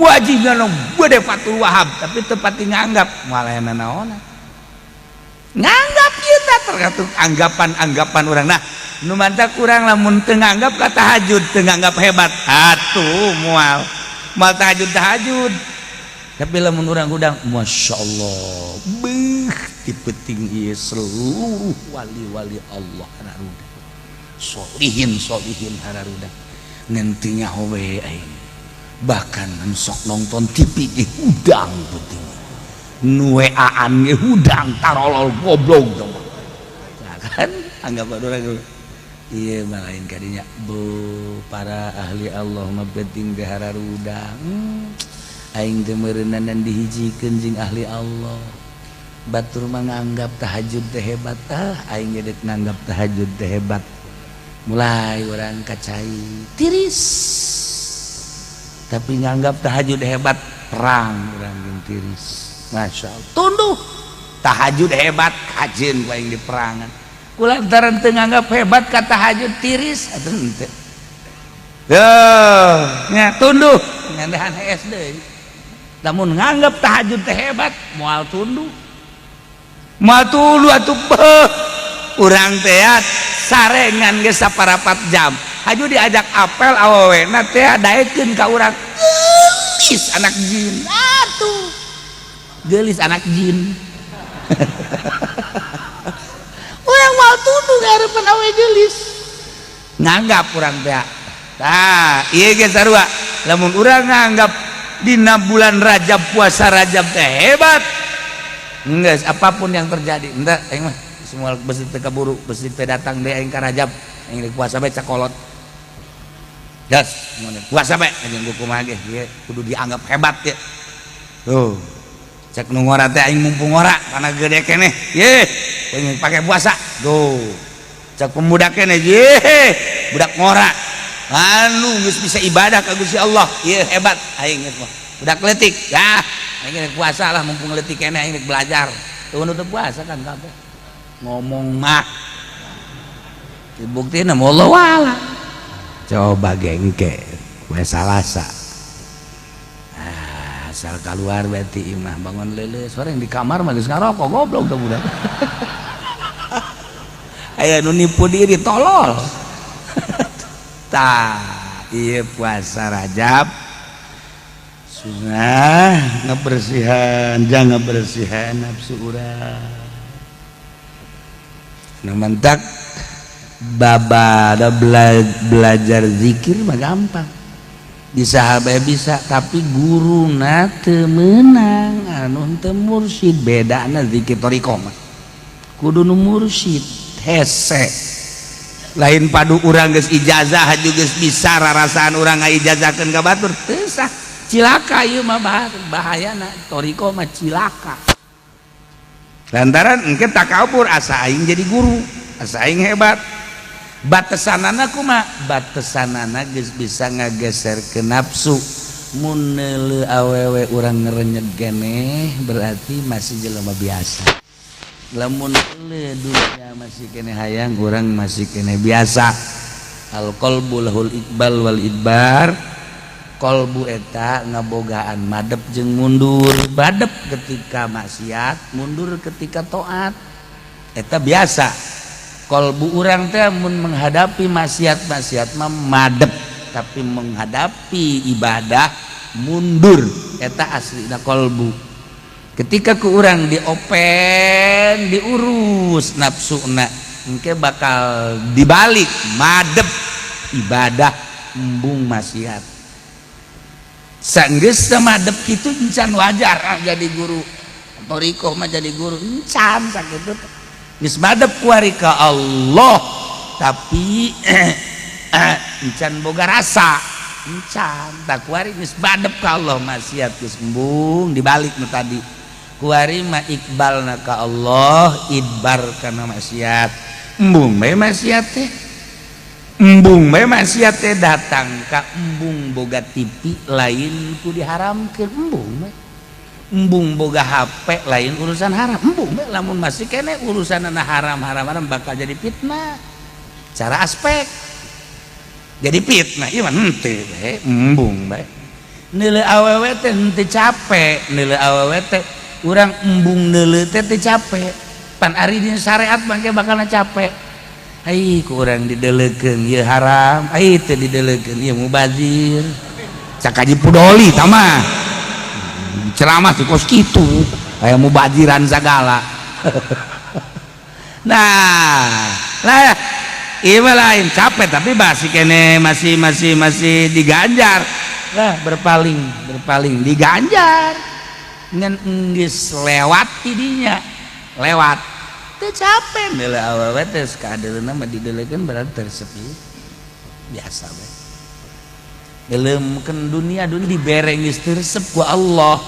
wajibna nu gede Fathul Wahab, tapi tepat nganggap, moal aya nanaonan nganggap. Kita tergantung anggapan-anggapan orang. Nah, nu mantak kurang, lamun teu nganggap ka tahajud, teu nganggap hebat atuh, moal moal tahajud tahajud. Tapi lamun urang hudang, masya Allah, beuh, ti peuting ieu seluruh wali-wali Allah hararuda, solihin solihin hararuda, ngan teu nyaho we aing. Bahkan sok nonton TV ge hudang peuting, nu WA-an ge hudang, tarolol, goblok. Nah, kan anggapan orang iya mah lain kadinya. Bu, para ahli Allah mah penting teh hararudang. Aing teh meureunan dihijikeun jeung ahli Allah. Batur mah nganggap tahajud teh hebat. Ah, aing ge dek nganggap tahajud teh hebat. Mulai orang kacai tiris, tapi nganggap tahajud hebat, perang urang jeung tiris. Masya Allah, tunduh. Tahajud hebat, kajeun ku aing di perangan kulantaran teu nganggap hebat ka tahajud, tiris atuh henteu. Tuh, nya tunduh ngandahan hees deui. Lamun nganggap tahajud teh hebat, moal tunduh, moal tunduh atuh. Beuh, urang teh sarengan geus saparapat jam, haju diajak apel, awewena teh daekeun ka urang, geulis anak jin atuh, geulis anak jin. Urang moal tunduh ngarepan awewe geulis, nganggap urang teh. Tah, ieu ge sarua, lamun urang nganggap dina bulan Rajab, puasa Rajab teh hebat, enggak apapun yang terjadi, enggak, aing mah semua besi teu kaburu, besi teu datang deui aing ka Rajab, aing rek puasa bae cakolot. Gas, puasa bae anjing, kumaha ge ieu kudu dianggap hebat ya. Tuh, cek nu ngora teh, aing mumpung ngora karena gede keneh ye, aing pake puasa. Tuh, cek pemuda keneh ye, budak ngora anu geus bisa ibadah ka Gusti Allah ieu hebat. Aing geus mah budak leutik ya, aing rek puasa lah, mumpung leutik keneh aing rek belajar. Tuh, nu teu puasa kan kabeh ngomong mah dibuktina, Allah wala. Coba gengke we Salasa. Ah, asal keluar berarti imah bangun lele sore di kamar mah geus ngarokok, goblok tuh budak. Aya nu nipu diri, tolol. Tah, ieu puasa Rajab sunnah ngebersihan, jangan bersihan nafsu urang. Nu mentak Babada belajar zikir mah gampang, bisa bae bisa, tapi guruna teu meunang anu teu mursyid. Bedana zikir thoriqoh mah kudu nu mursyid hese. Lain padu urang geus ijazah haju geus bisa rarasaan urang ngaijazahkeun ka batur, teu sah, cilaka ieu mah. Bahayana thoriqoh mah cilaka lantaran engke takabur, asa aing jadi guru, asa aing hebat. Batasanana kumaha? Batasanana geus bisa ngageser ke nafsu. Mun neuleu awewe urang ngerenyeg keneh, berarti masih jelema biasa. Lamun neuleu dunia masih keneh hayang, urang masih keneh biasa. Al qalbu lahul iqbal wal idbar. Kolbu eta ngabogaan madep jeung mundur, badep ketika maksiat, mundur ketika taat. Eta biasa kolbu urang teh. Mun menghadapi maksiat-maksiat mah madep, tapi menghadapi ibadah mundur. Eta aslina kolbu. Ketika ku urang diopen, diurus nafsuna, engke bakal dibalik, madep ibadah, embung maksiat. Sanggeus madep kitu, encan wajar ah, jadi guru thoriqoh mah, jadi guru encan sakitu. Geus madep kuari ka Allah, tapi encan boga rasa, encan. Tak kuari geus madep ka Allah, maksiat geus embung, dibalik nu tadi. Kuari mah iqbalna ka Allah, idbar kana maksiat, embung bae maksiat teh, embung bae maksiat teh. Datang ka embung boga TV lain ku diharamkeun, embung bae. Embung boga HP lain urusan haram, embung bae. Lamun masih kene urusan haram haram haram, bakal jadi fitnah cara aspek, jadi fitnah ieu mah. Henteu bae, embung bae. Neuleu awewe teh henteu capek, neuleu awewe teh urang embung neuleu teh teu capek. Pan ari dina syariat mah bakal capek. Ai ku urang dideleukeun ieu haram, ai teu dideleukeun ieu mubazir. Cak Haji Pudoli tah mah ceramah teh kos kitu, aya mubaziran sagala. Nah lah, ieu mah lain capek, tapi masih kene, masih masih masih diganjar lah, berpaling berpaling diganjar ngan enggeus lewat tidinya, lewat teu capek. Neuleu awewe teh kadeuleuna mah dideulekeun berarti tersepi, biasa bae. Deuleumkeun dunia, dunia dibere geus teu resep ku Allah,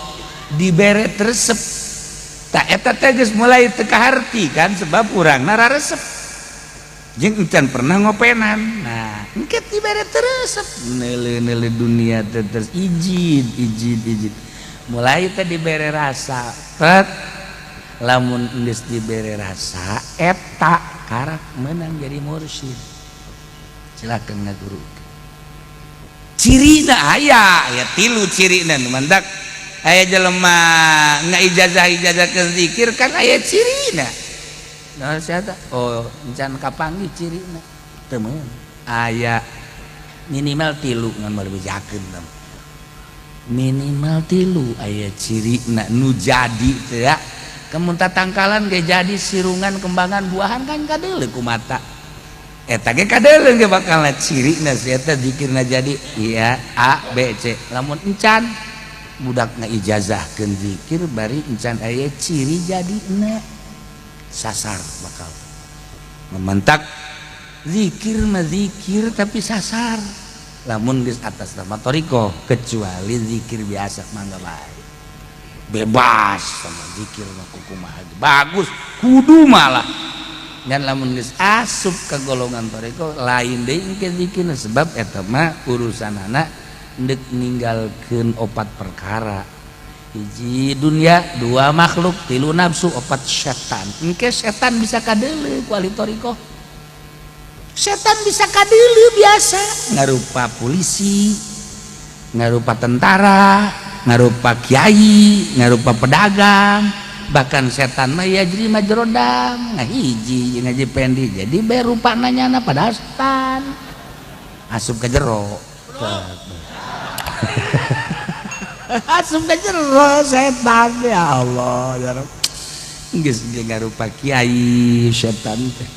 dibere teu resep. Tak eta teh geus mulai teu kaharti kan, sebab urangna raresep jeung encan pernah ngopenan. Nah, engke dibere teu resep, neuleu-neuleu dunia teh terus ijid ijid ijid, mulai teh dibere rasa pet. Lamun geus dibere rasa, eta karak menang jadi mursyid, silakan ngaguru. Cirina aya ya tilu cirina nu mandak aya jelema ngaijazah ijazah ke zikir kan aya cirina. Nah, siapa? Oh, encan kapanggih cirina teu meunang. Aya minimal tilu, ngan moal bejakeun. Minimal tilu aya cirina nu jadi teh ya. Kemun tangkalan ge jadi sirungan, kembangan, buahan kan kadeuleu ku mata. Eta ge kadeuleu ge bakal cirina si eta zikirna jadi iya A B C. Lamun encan, budak ngaijazahkeun zikir bari encan aya ciri jadina, sasar bakal mementak. Zikir mah zikir, tapi sasar lamun geus atas nama thoriqoh. Kecuali zikir biasa mangga bae, bebas sama zikir mah, kumaha bagus, kudu malah. Dan lamun geus asup ke golongan thoriqoh lain deui engke zikirna, sebab eta mah urusanana ndek ninggalkeun opat perkara: hiji dunia, dua makhluk, tilu nafsu, opat setan. Engke setan bisa kadeuleu ku ahli thoriqoh. Setan bisa kadeuleu, biasa ngarupa polisi, ngarupa tentara, ngarupa kiai, ngarupa pedagang. Bahkan setan mah ya jadi majrodam ngahiji jeung Haji Pendi, jadi bae rupa nanyana, padahal setan asup ke jero, asup ke jero setan. Ya Allah ya Rabb, geus ge ngarupa kiai setan teh.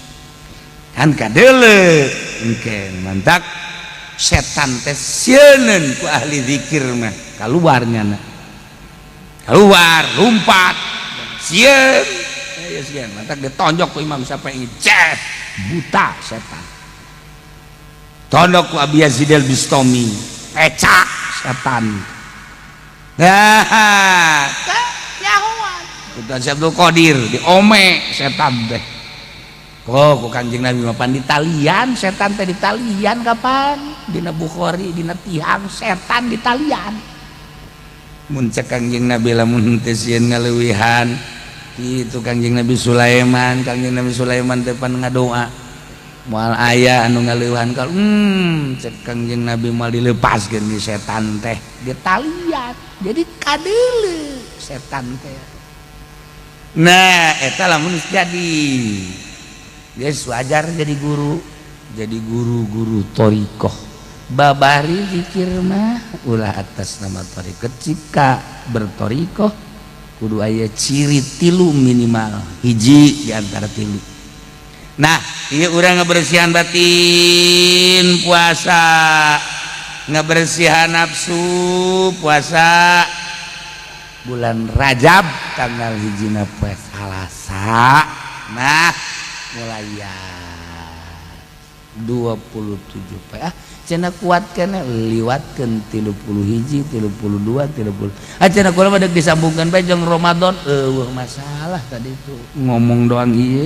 Kan kadeuleu engke mantak setan teh sieuneun ku ahli zikir mah kaluar nyana. Keluar lompat sieun ya sieun mantak ditonjok ku Imam Syafi'i ceh buta setan. Tondok ku Abi Yazid al-Bistami pecak setan. Nah, nyahoan ku Tuan Abdul Qadir diome setan teh. Oh, ku Kanjeng Nabi mah pan ditalian setan teh ditalian kapan? Dina Bukhari dina tihang setan ditalian. Mun cek Kanjeng Nabi lamun teu sieun ngaleuwihan kitu Kanjeng Nabi Sulaiman, Kanjeng Nabi Sulaiman teh pan ngadoa moal aya anu ngaleuwihan kalau cek Kanjeng Nabi moal dilepaskeun di setan teh ditalian. Jadi kadeuleu setan teh. Nah, eta lamun jadi geus wajar jadi guru-guru thariqah. Babari zikir mah ulah atas nama thariqah. Jika berthariqah kudu aya ciri tilu minimal, hiji di antara tilu. Nah, ieu urang ngabersihan batin puasa, ngabersihan nafsu puasa bulan Rajab tanggal hijina poe Salasa. Nah, mulai ya 27 poe ah cenah kuat keneh liwatkeun 31 32 30 ah cenah kula mah deuk disambungkeun bae jeung Ramadan eueuh masalah tadi itu ngomong doang ieu.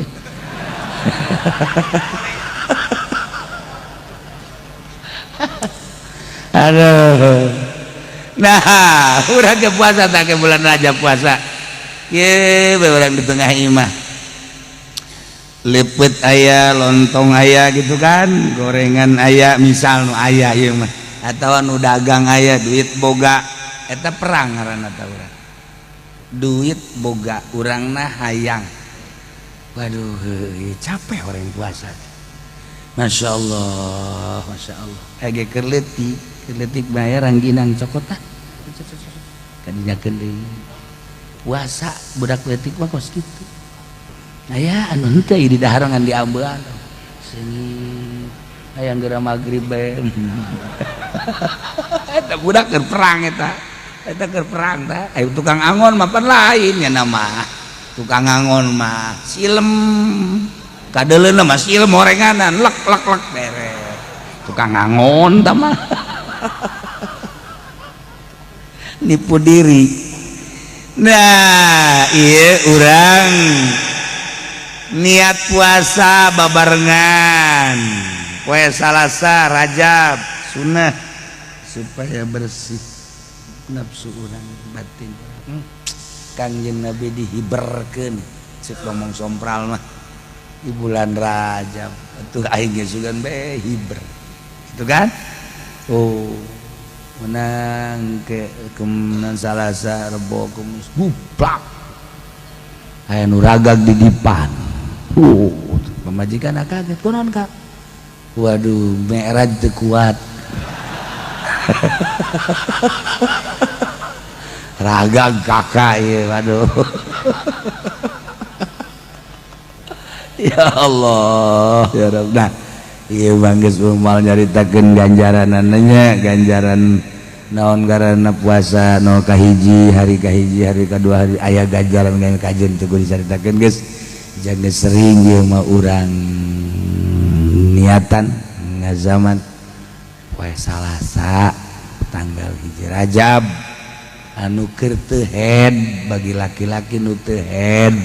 Aduh. Nah, urang ke puasa tak ke bulan Rajab puasa. Ye, bae urang di tengah imah. Lepet aya, lontong aya gitu kan, gorengan aya, misal nu aya ieu mah. Atawa nu dagang aya, duit boga. Eta perang ngaranna tah urang. Duit boga, urangna hayang. Waduh, capek orang puasa. Masya Allah, Masya Allah. Ege keur leutik bayar rangginang cokot ah. Kadinya deui. Puasa budak leutik mah kos kitu. Aya anu henteu di daharangan diambean. Seungit hayang geura magrib bae. Eta budak keur perang eta. Eta keur perang tah. Aya tukang angon mah pan lain nya mah. Tukang angon mah silem. Kadeuleuna mah silem orenganan lek lek lek beres. Tukang angon tah mah. Nipu diri. Nah, ieu urang niat puasa babarengan poe Salasa Rajab sunnah supaya bersih nafsu urang batin. Kangjeng Nabi dihiberkeun cek ngomong sompral mah di bulan Rajab atuh aing ge sugan bae hiber gitu kan. Oh menang ke kemenang Salasa Rebo Kamis bublak aya nu ragag di dipan. Pemajikan kaget kunaon Kak? Waduh, mi'raj teu kuat. Ragag kakak ieu waduh. Ya Allah, ya Rabb. Nah, ieu mah geus moal nyaritakeun ganjaranana nya, ganjaran naon karena puasa no kahiji hari kahiji hari kadua hari aya ganjaran ganjaran kajen teu kudu dicaritakeun geus. Jangan sering ieu mah urang niatan ngazaman poe Salasa tanggal 1 Rajab anu keur teu head bagi laki-laki nu teu head.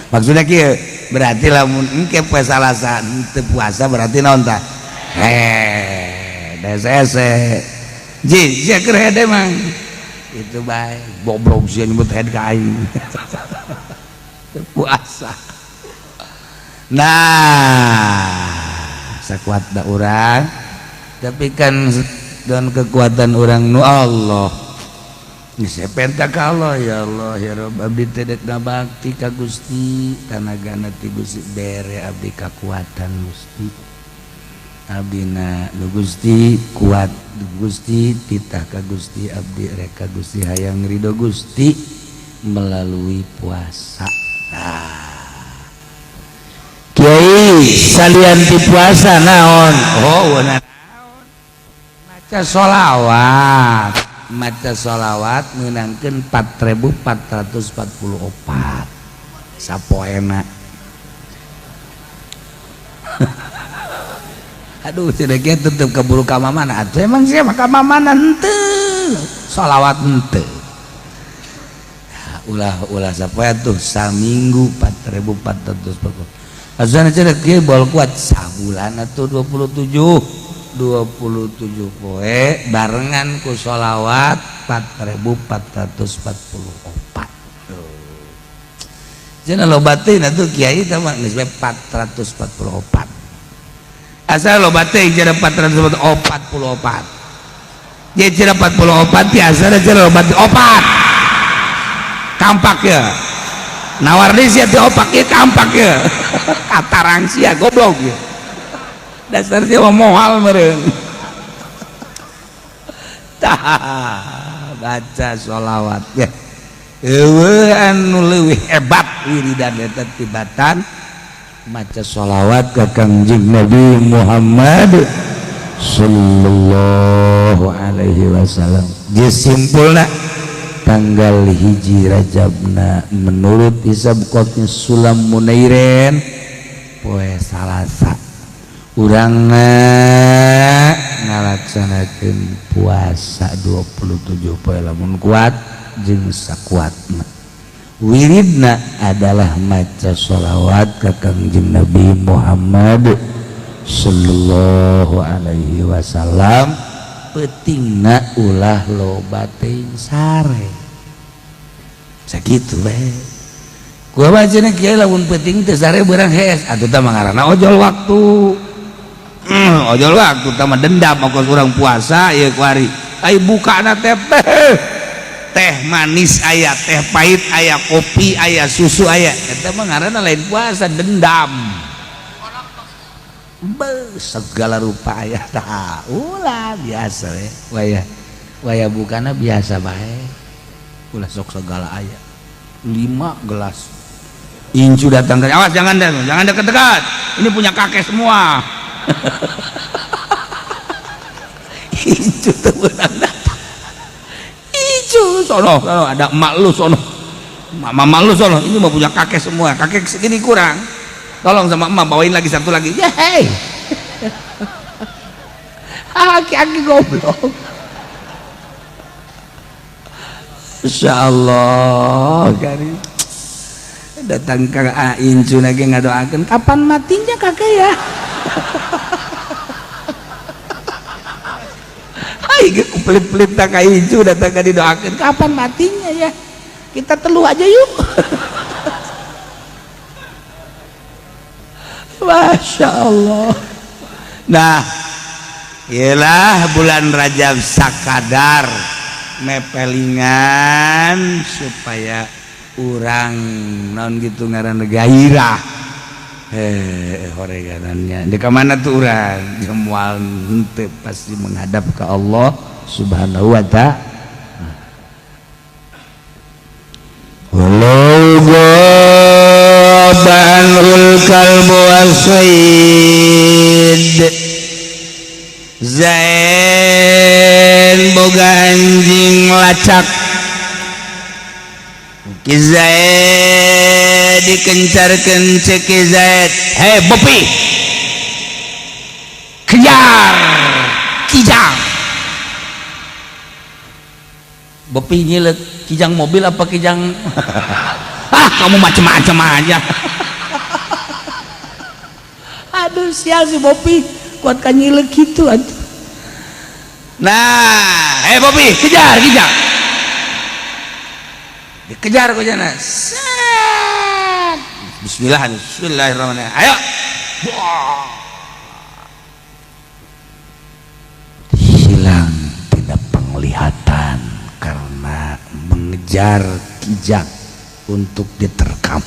Maksudnya kieu berarti lamun engke poe Salasa teu puasa berarti naon tah? Head hese ji sia keur head emang itu baik bobrok sih nyebut head ka aing. Puasa. Nah, sakuat da urang tapi kan dan kekuatan orang nu Allah. Geus penta ka Allah ya Allah ya Rabb abdi teh dek ngabakti ka Gusti tanagana ti Gusti bere abdi kakuatan Gusti. Abdina nu Gusti kuat Gusti titah ka Gusti abdi rek ka Gusti hayang ridho Gusti melalui puasa. Nah, Salian ti puasa naon? Oh, naon? Maca sholawat. Maca sholawat meunangkeun 4444 sapoena. Aduh, tidak kieu tetep keburu ka mamana. Atuh emang sia mah ka mamana henteu. Sholawat henteu. Ulah-ulah sapoe tuh saminggu 4440. Azan cenah kieu bol kuat sabulan atuh 27 poe barengan ku sholawat 4444. Cenah loba teuing atuh kiai teh mah geus 444. Asal loba teuing cenah 444. Ye cenah 44 biasa cenah loba teh opat. Kampak ya. Nawar deui sia teh opak ieu kampak ya. Katarang sia goblok ya. Dasar sia mah moal meureun. Tah, baca sholawat ya. Eueuh anu leuwih hebat wiridan eta tibatan maca sholawat ka Kangjeng Nabi Muhammad sallallahu alaihi wasallam. Geus simpulna tanggal 1 Rajabna menurut hisab qotnya Sulam Munairen poe Salasa urangna ngalaksanakeun puasa 27 poe lamun kuat jeung sakuatna. Wiridna adalah maca sholawat ka Kangjeng Nabi Muhammad sallallahu alaihi wasallam. Peutingna ulah loba teuing sare. Sakitu we. Gua mah cenah kiai lamun peuting teu sare beurang hees atuh tah mah ngaranna ojol waktu. Ojol waktu tah mah dendam ongkos urang puasa ieu kuari. Ai bukana teh teh manis aya, teh pahit aya, kopi aya, susu aya. Eta mah ngaranna lain puasa, dendam. Be, segala rupa aya tah. Ulah biasa we. Waya waya bukana biasa bae. Ulah sok segala aya. 5 gelas. Incu datang ke, awas jangan deh, jangan dekat-dekat. Ini punya kakek semua. Incu teu meunang datang. Incu sono, sono ada emak lu sono. Mama lu sono, ini mau punya kakek semua. Kakek segini kurang. Tolong sama emak bawain lagi satu lagi. Yeay. Aki-aki goblok. Insyaallah karim. Datang ke Incu lagi ngadoakeun kapan matinya kakek ya. Hai pelit-pelit tak ka Incu datang ka didoakeun kapan matinya ya. Kita teluh aja yuk. Masya Allah. Nah, ialah bulan Rajab sakadar mepelingan supaya urang non gitu ngaran gairah. Horeganannya. Di mana tuh urang? Jemual henteu pasti menghadap ke Allah Subhanahu wa ta'ala. Walau ghabanul kalbu wasaid. Zain boga anjing lacak. Ki Zaid dikencarkeun cek Ki Zaid, "Hei Bopi, kejar kijang." Bopi nyilet, kijang mobil apa kijang? Ah, kamu macam-macam aja. Aduh, sial si Bopi, kuat kan nyilek gitu atuh. Nah, hei Bopi, kejar kijang. Dikejar ku jana. Set. Bismillah, bismillahirrahmanirrahim. Ayo. Hilang tidak penglihatan karena mengejar kijang untuk diterkam.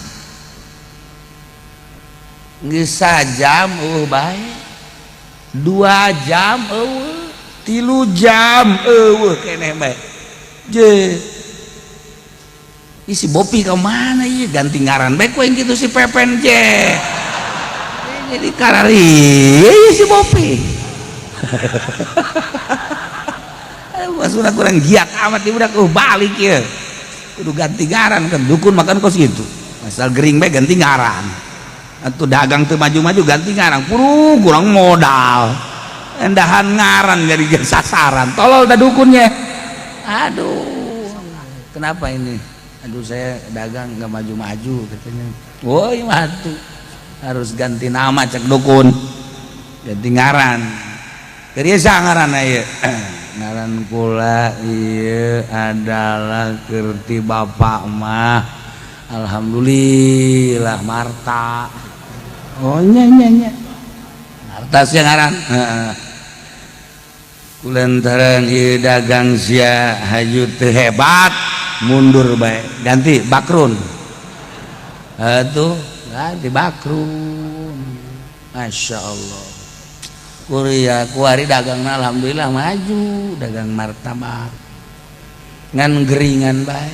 Geus sajam eueuh bae. 2 jam eueuh, 3 jam eueuh keneh bae. Je. Ih, si Bopi ke mana ieu? Ganti ngaran bae ku yang gitu si Pepen je. Jadi karari si Bopi. Maksudnya kurang giat amat di budak, balik ya. Kudu ganti ngaran kan, dukun makan kos gitu. Asal gering bae ganti ngaran. Atau dagang teu maju-maju ganti ngaran. Puru kurang modal. Endahan ngaran jadi sasaran. Tolol dah dukunnya. Aduh. Kenapa ini? Aduh, saya dagang nggak maju-maju katanya. Woi, matu. Harus ganti nama cek dukun. Ganti ngaran. Jadi ngaran ieu. Ngaran kula ieu adalah kerti bapak mah. Alhamdulillah Marta. Oh nya nya nya. Marta sia ngaran. Heeh. Kulantaran ieu dagang sia haju teu hebat, mundur bae. Ganti Bakrun. Atuh, ganti Bakrun. Masya Allah. Kuria kuari dagangna alhamdulillah maju, dagang martabak. Ngan geringan bae.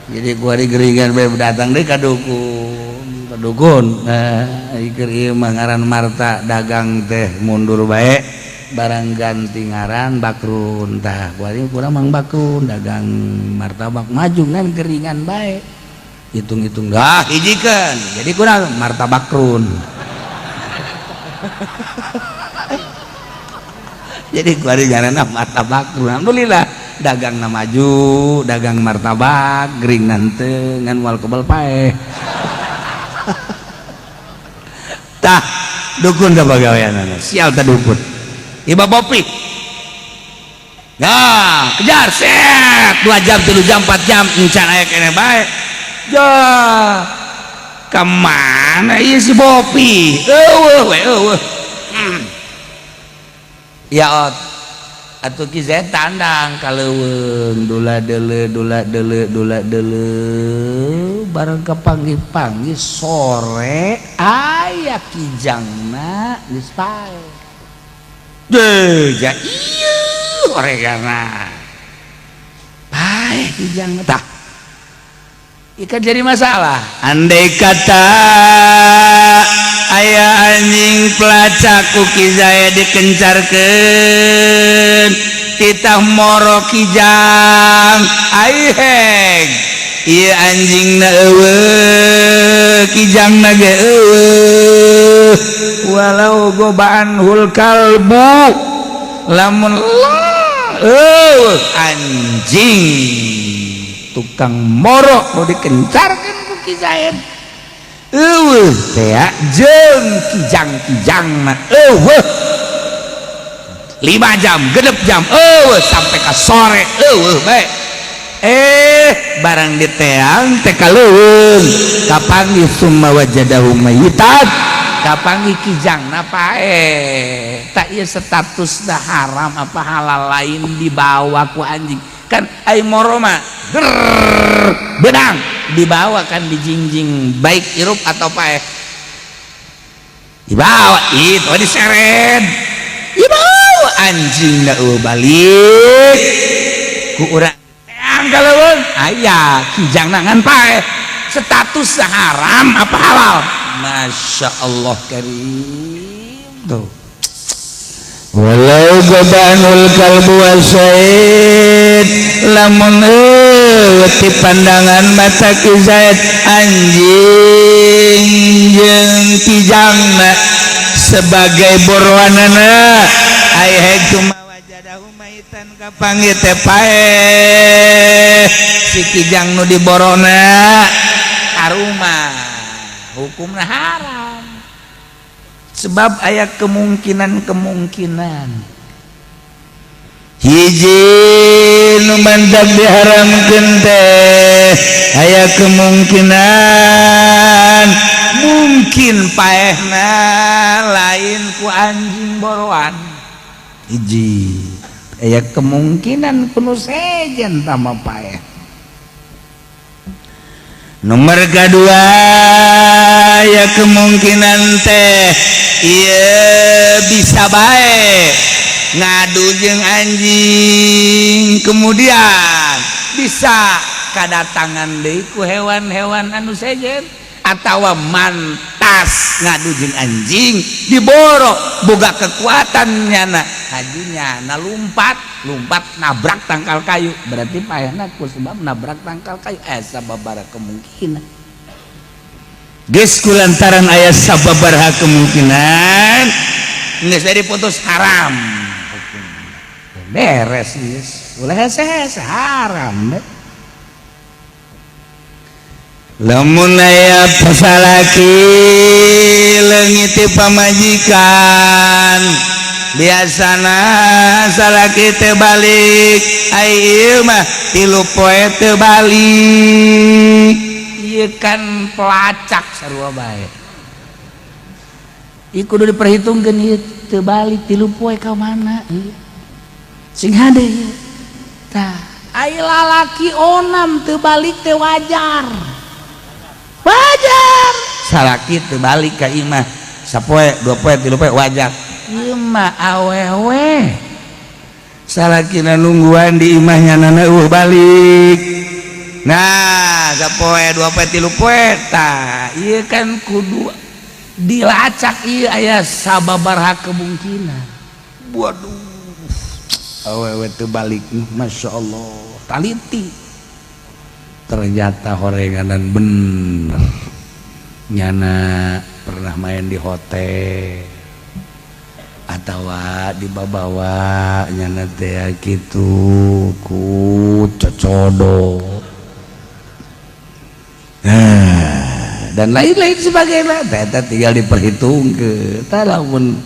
Jadi kuari geringan bae datang deui ka dukun, ka dukun. Nah, ieu ieu mah ngaran Marta dagang teh mundur bae, barang ganti ngaran Bakrun. Tah, kuari kurang Mang Bakrun dagang martabak maju ngan geringan bae. Hitung-hitung dah hijikeun. Jadi kurang martabakrun. Jadi kuari ngaranna martabak. Alhamdulillah dagangna maju, dagang martabak gering nante ngan moal kebel paeh. Tah dukun da bagaweanana, sial tah dukun. Iba Bopi. Nah, kejar set 2 jam, 3 jam, 4 jam encan aya keneh bae. Jah. Kemana ieu si Bopi? Eueuh we eueuh. Ya ot. Atuh Ki Zaid tandang ka leuweung dula deuleu dula deuleu dula deuleu bareng kapanggih-panggih sore aya kijangna geus paeh. Deuh ja ieu oregana. Paeh kijangna tah. Ikan jadi masalah. Andai kata aya anjing pelacak ku Ki Zaid dikencarkeun titah moro kijang aiheng ieu anjingna eueuh kijangna ge eueuh walau gobaan hul kalbu lamun eueuh anjing tukang moro nu dikencarkeun ku Ki Zaid eueuh teh jeung kijang-kijangna eueuh 5 jam 6 jam eueuh sampai ka sore eueuh bae barang diteang teh ka leuweung kapanggih summa wajadahu mayitan kapanggih kijangna paeh tak ieu statusna haram apa halal lain dibawa ku anjing kan ai moro mah benang dibawa kan dijingjing baik hirup atau paeh dibawa itu diseret dibawa anjing da balik ku urang teang ka leuweung aya kijang ngan paeh status haram apa halal. Masya Allah karim tuh. Walau gobanul kalbu wasaid lamun ti pandangan mata Ki Zaid anjing jeung kijangna sebagai boroanana ai cuma wajadahu maitan kapanggih teh paeh si kijang nu diborona aruma hukumna haram sebab aya kemungkinan-kemungkinan hiji nu mantak diharamkeun teh aya kemungkinan mungkin paehna lain ku anjing boroan hiji aya kemungkinan kuno sejen tama paeh. Nomor kedua ya kemungkinan teh iya bisa baik ngadu jeung anjing kemudian bisa kadatangan deui ku hewan-hewan anu sejen. Atawa mantas ngadu jeung anjing diboro boga kekuatan nyana hajunya na lumpat lumpat nabrak tangkal kayu, berarti paehna ku sebab nabrak tangkal kayu. Sababaraha kemungkinan geus kulantaran aya sababaraha kemungkinan geus diputus haram, beres geus, ulah hese-hese, haram deh. Lamun aya pasalaki leungit pamajikan, biasana salaki teu balik, ai ieu mah 3 poe teu balik. Ieu kan pelacak sarua bae. Ieu kudu diperhitungkeun, ieu teu balik 3 poe ka mana ieu? Sing hade ieu. Tah, ai lalaki onam teu balik teh wajar. Wajar salaki teu balik ka imah sapoe, 2 poe, 3 poe wajar. Ieu mah awewe salakina nungguan di imahnya, nana eueuh balik. Nah, sapoe, 2 poe, 3 poe. Tah, ieu kan kudu dilacak, ieu aya sababaraha kemungkinan. Waduh, awewe teu balik, Masya Allah, taliti, ternyata horenganan bener nyana pernah main di hotel atau dibawa nyana teh gitu ku cocodo. Nah, dan lain-lain sebagainya. Eta tinggal diperhitungkeun. Tah, lamun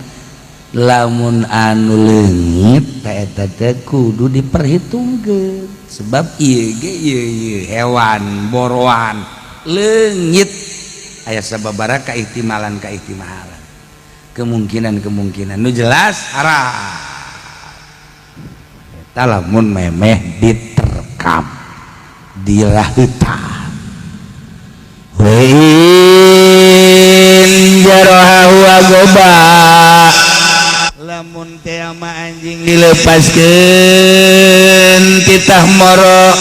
lamun anu leungit eta teh kudu diperhitungkeun, sebab ieu ge ieu ieu hewan boroan leungit aya sababaraha kaihtimalan kaihtimalan, kemungkinan-kemungkinan. Nu jelas haram eta lamun memeh diterkam, dilaheutan. Wa in jarohahu agoba, lamun teh mah anjing dilepaskeun titah moro,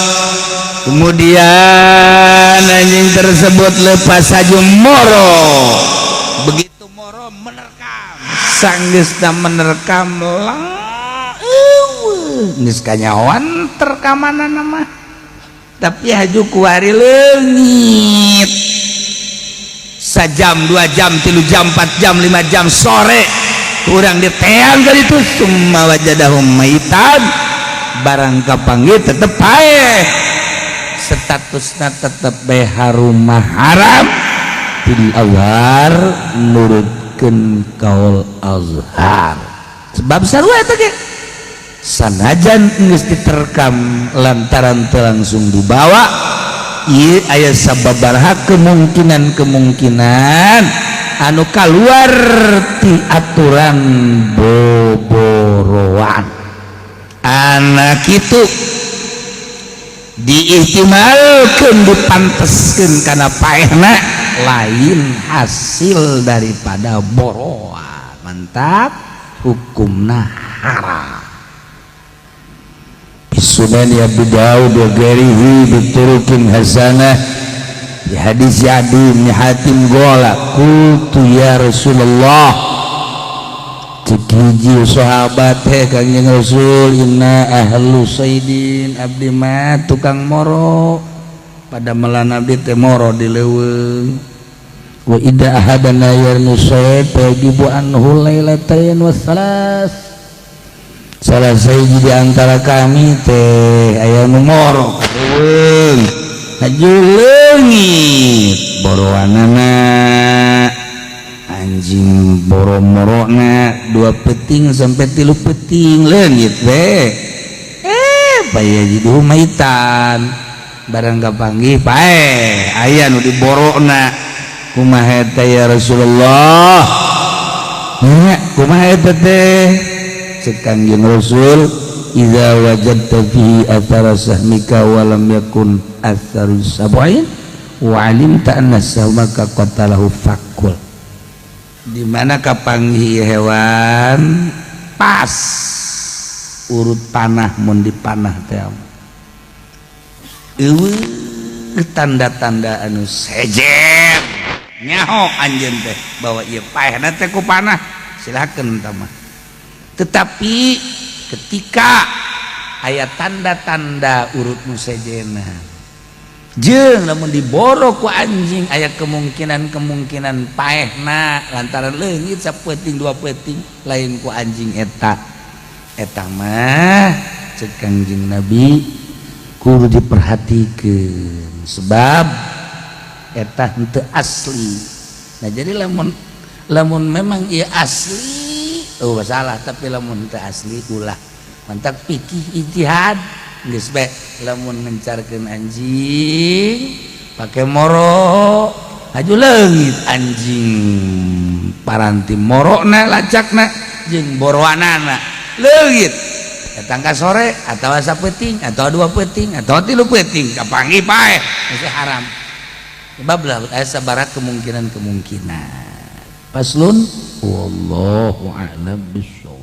kemudian anjing tersebut lepas saja moro, begitu moro menerkam, sanggeusna menerkam lah eueuh geus kanyahoan terkamanana mah, tapi haju kuari leungit sajam, 2 jam, 3 jam, 4 jam, 5 jam, sore kurang diteang kali itu, summa wajadahum maitan, barang kapanggih tetep paeh, statusna tetep bae harumah haram fil azhar, nurutkeun kaul azhar, sebab sarua eta ge sanajan geus diterkam lantaran teu langsung dibawa, ieu aya sababaraha kemungkinan-kemungkinan anu kaluar ti aturan boboroan. Anak itu diihtimalkeun, dipanteskeun kana paehna lain hasil daripada boroan, mantap hukumna haram. Sunan Abu Daud wa ghairihi bi turuqin hasanah di hadis Adi bin Hatim qala qultu ya Rasulullah, cek hiji sahabat teh, Kangjeng Rasul, inna ahlu saidin, abdi mah tukang moro, pada melan abdi teh moro di leuweung, wa idza ahadana yarmi sayd yajibu anhu lailatain wa salas, salah sahiji di antara kami teh aya nu moro ka leuweung, haju leungit boroanana anjing, boro-morona 2 peting sampai 3 peting leungit we, paya jadi maitan, barang kapanggih pae, aya nu diborona. Kumaha eta ya Rasulullah? Nya kumaha eta teh? Cek Kangjeng Rasul, idza wajadta fihi athara sahmika wa lam yakun atharu sab'in wa alimta anna sahmaka qatalahu fakul. Di mana kapanggih hewan pas urut panah, mun dipanah teh eueuh tanda-tanda anu sejen. Nyaho anjeun teh bahwa ieu paehna teh ku panah, silakan tah mah. Tetapi ketika aya tanda-tanda urut nu sejena jeung lamun diboro ku anjing aya kemungkinan-kemungkinan paehna lantaran leungit sapeuting dua peuting lain ku anjing eta, eta mah cek Kangjeng Nabi kudu diperhatikeun sebab eta henteu asli. Nah, jadi lamun lamun memang ieu asli, oh salah, tapi lamun henteu asli ulah. Mantak fikih ijtihad geus bae lamun ngencarkeun anjing pake moro aju leungit anjing paranti morona, lacakna jeung boroanana leungit datang ka sore atau sapeuting atau dua peuting atau tilu peuting kapanggih paeh, masih haram sebab lah aya sabaraha kemungkinan-kemungkinan. Faslun, wallahu a'lam bissawab.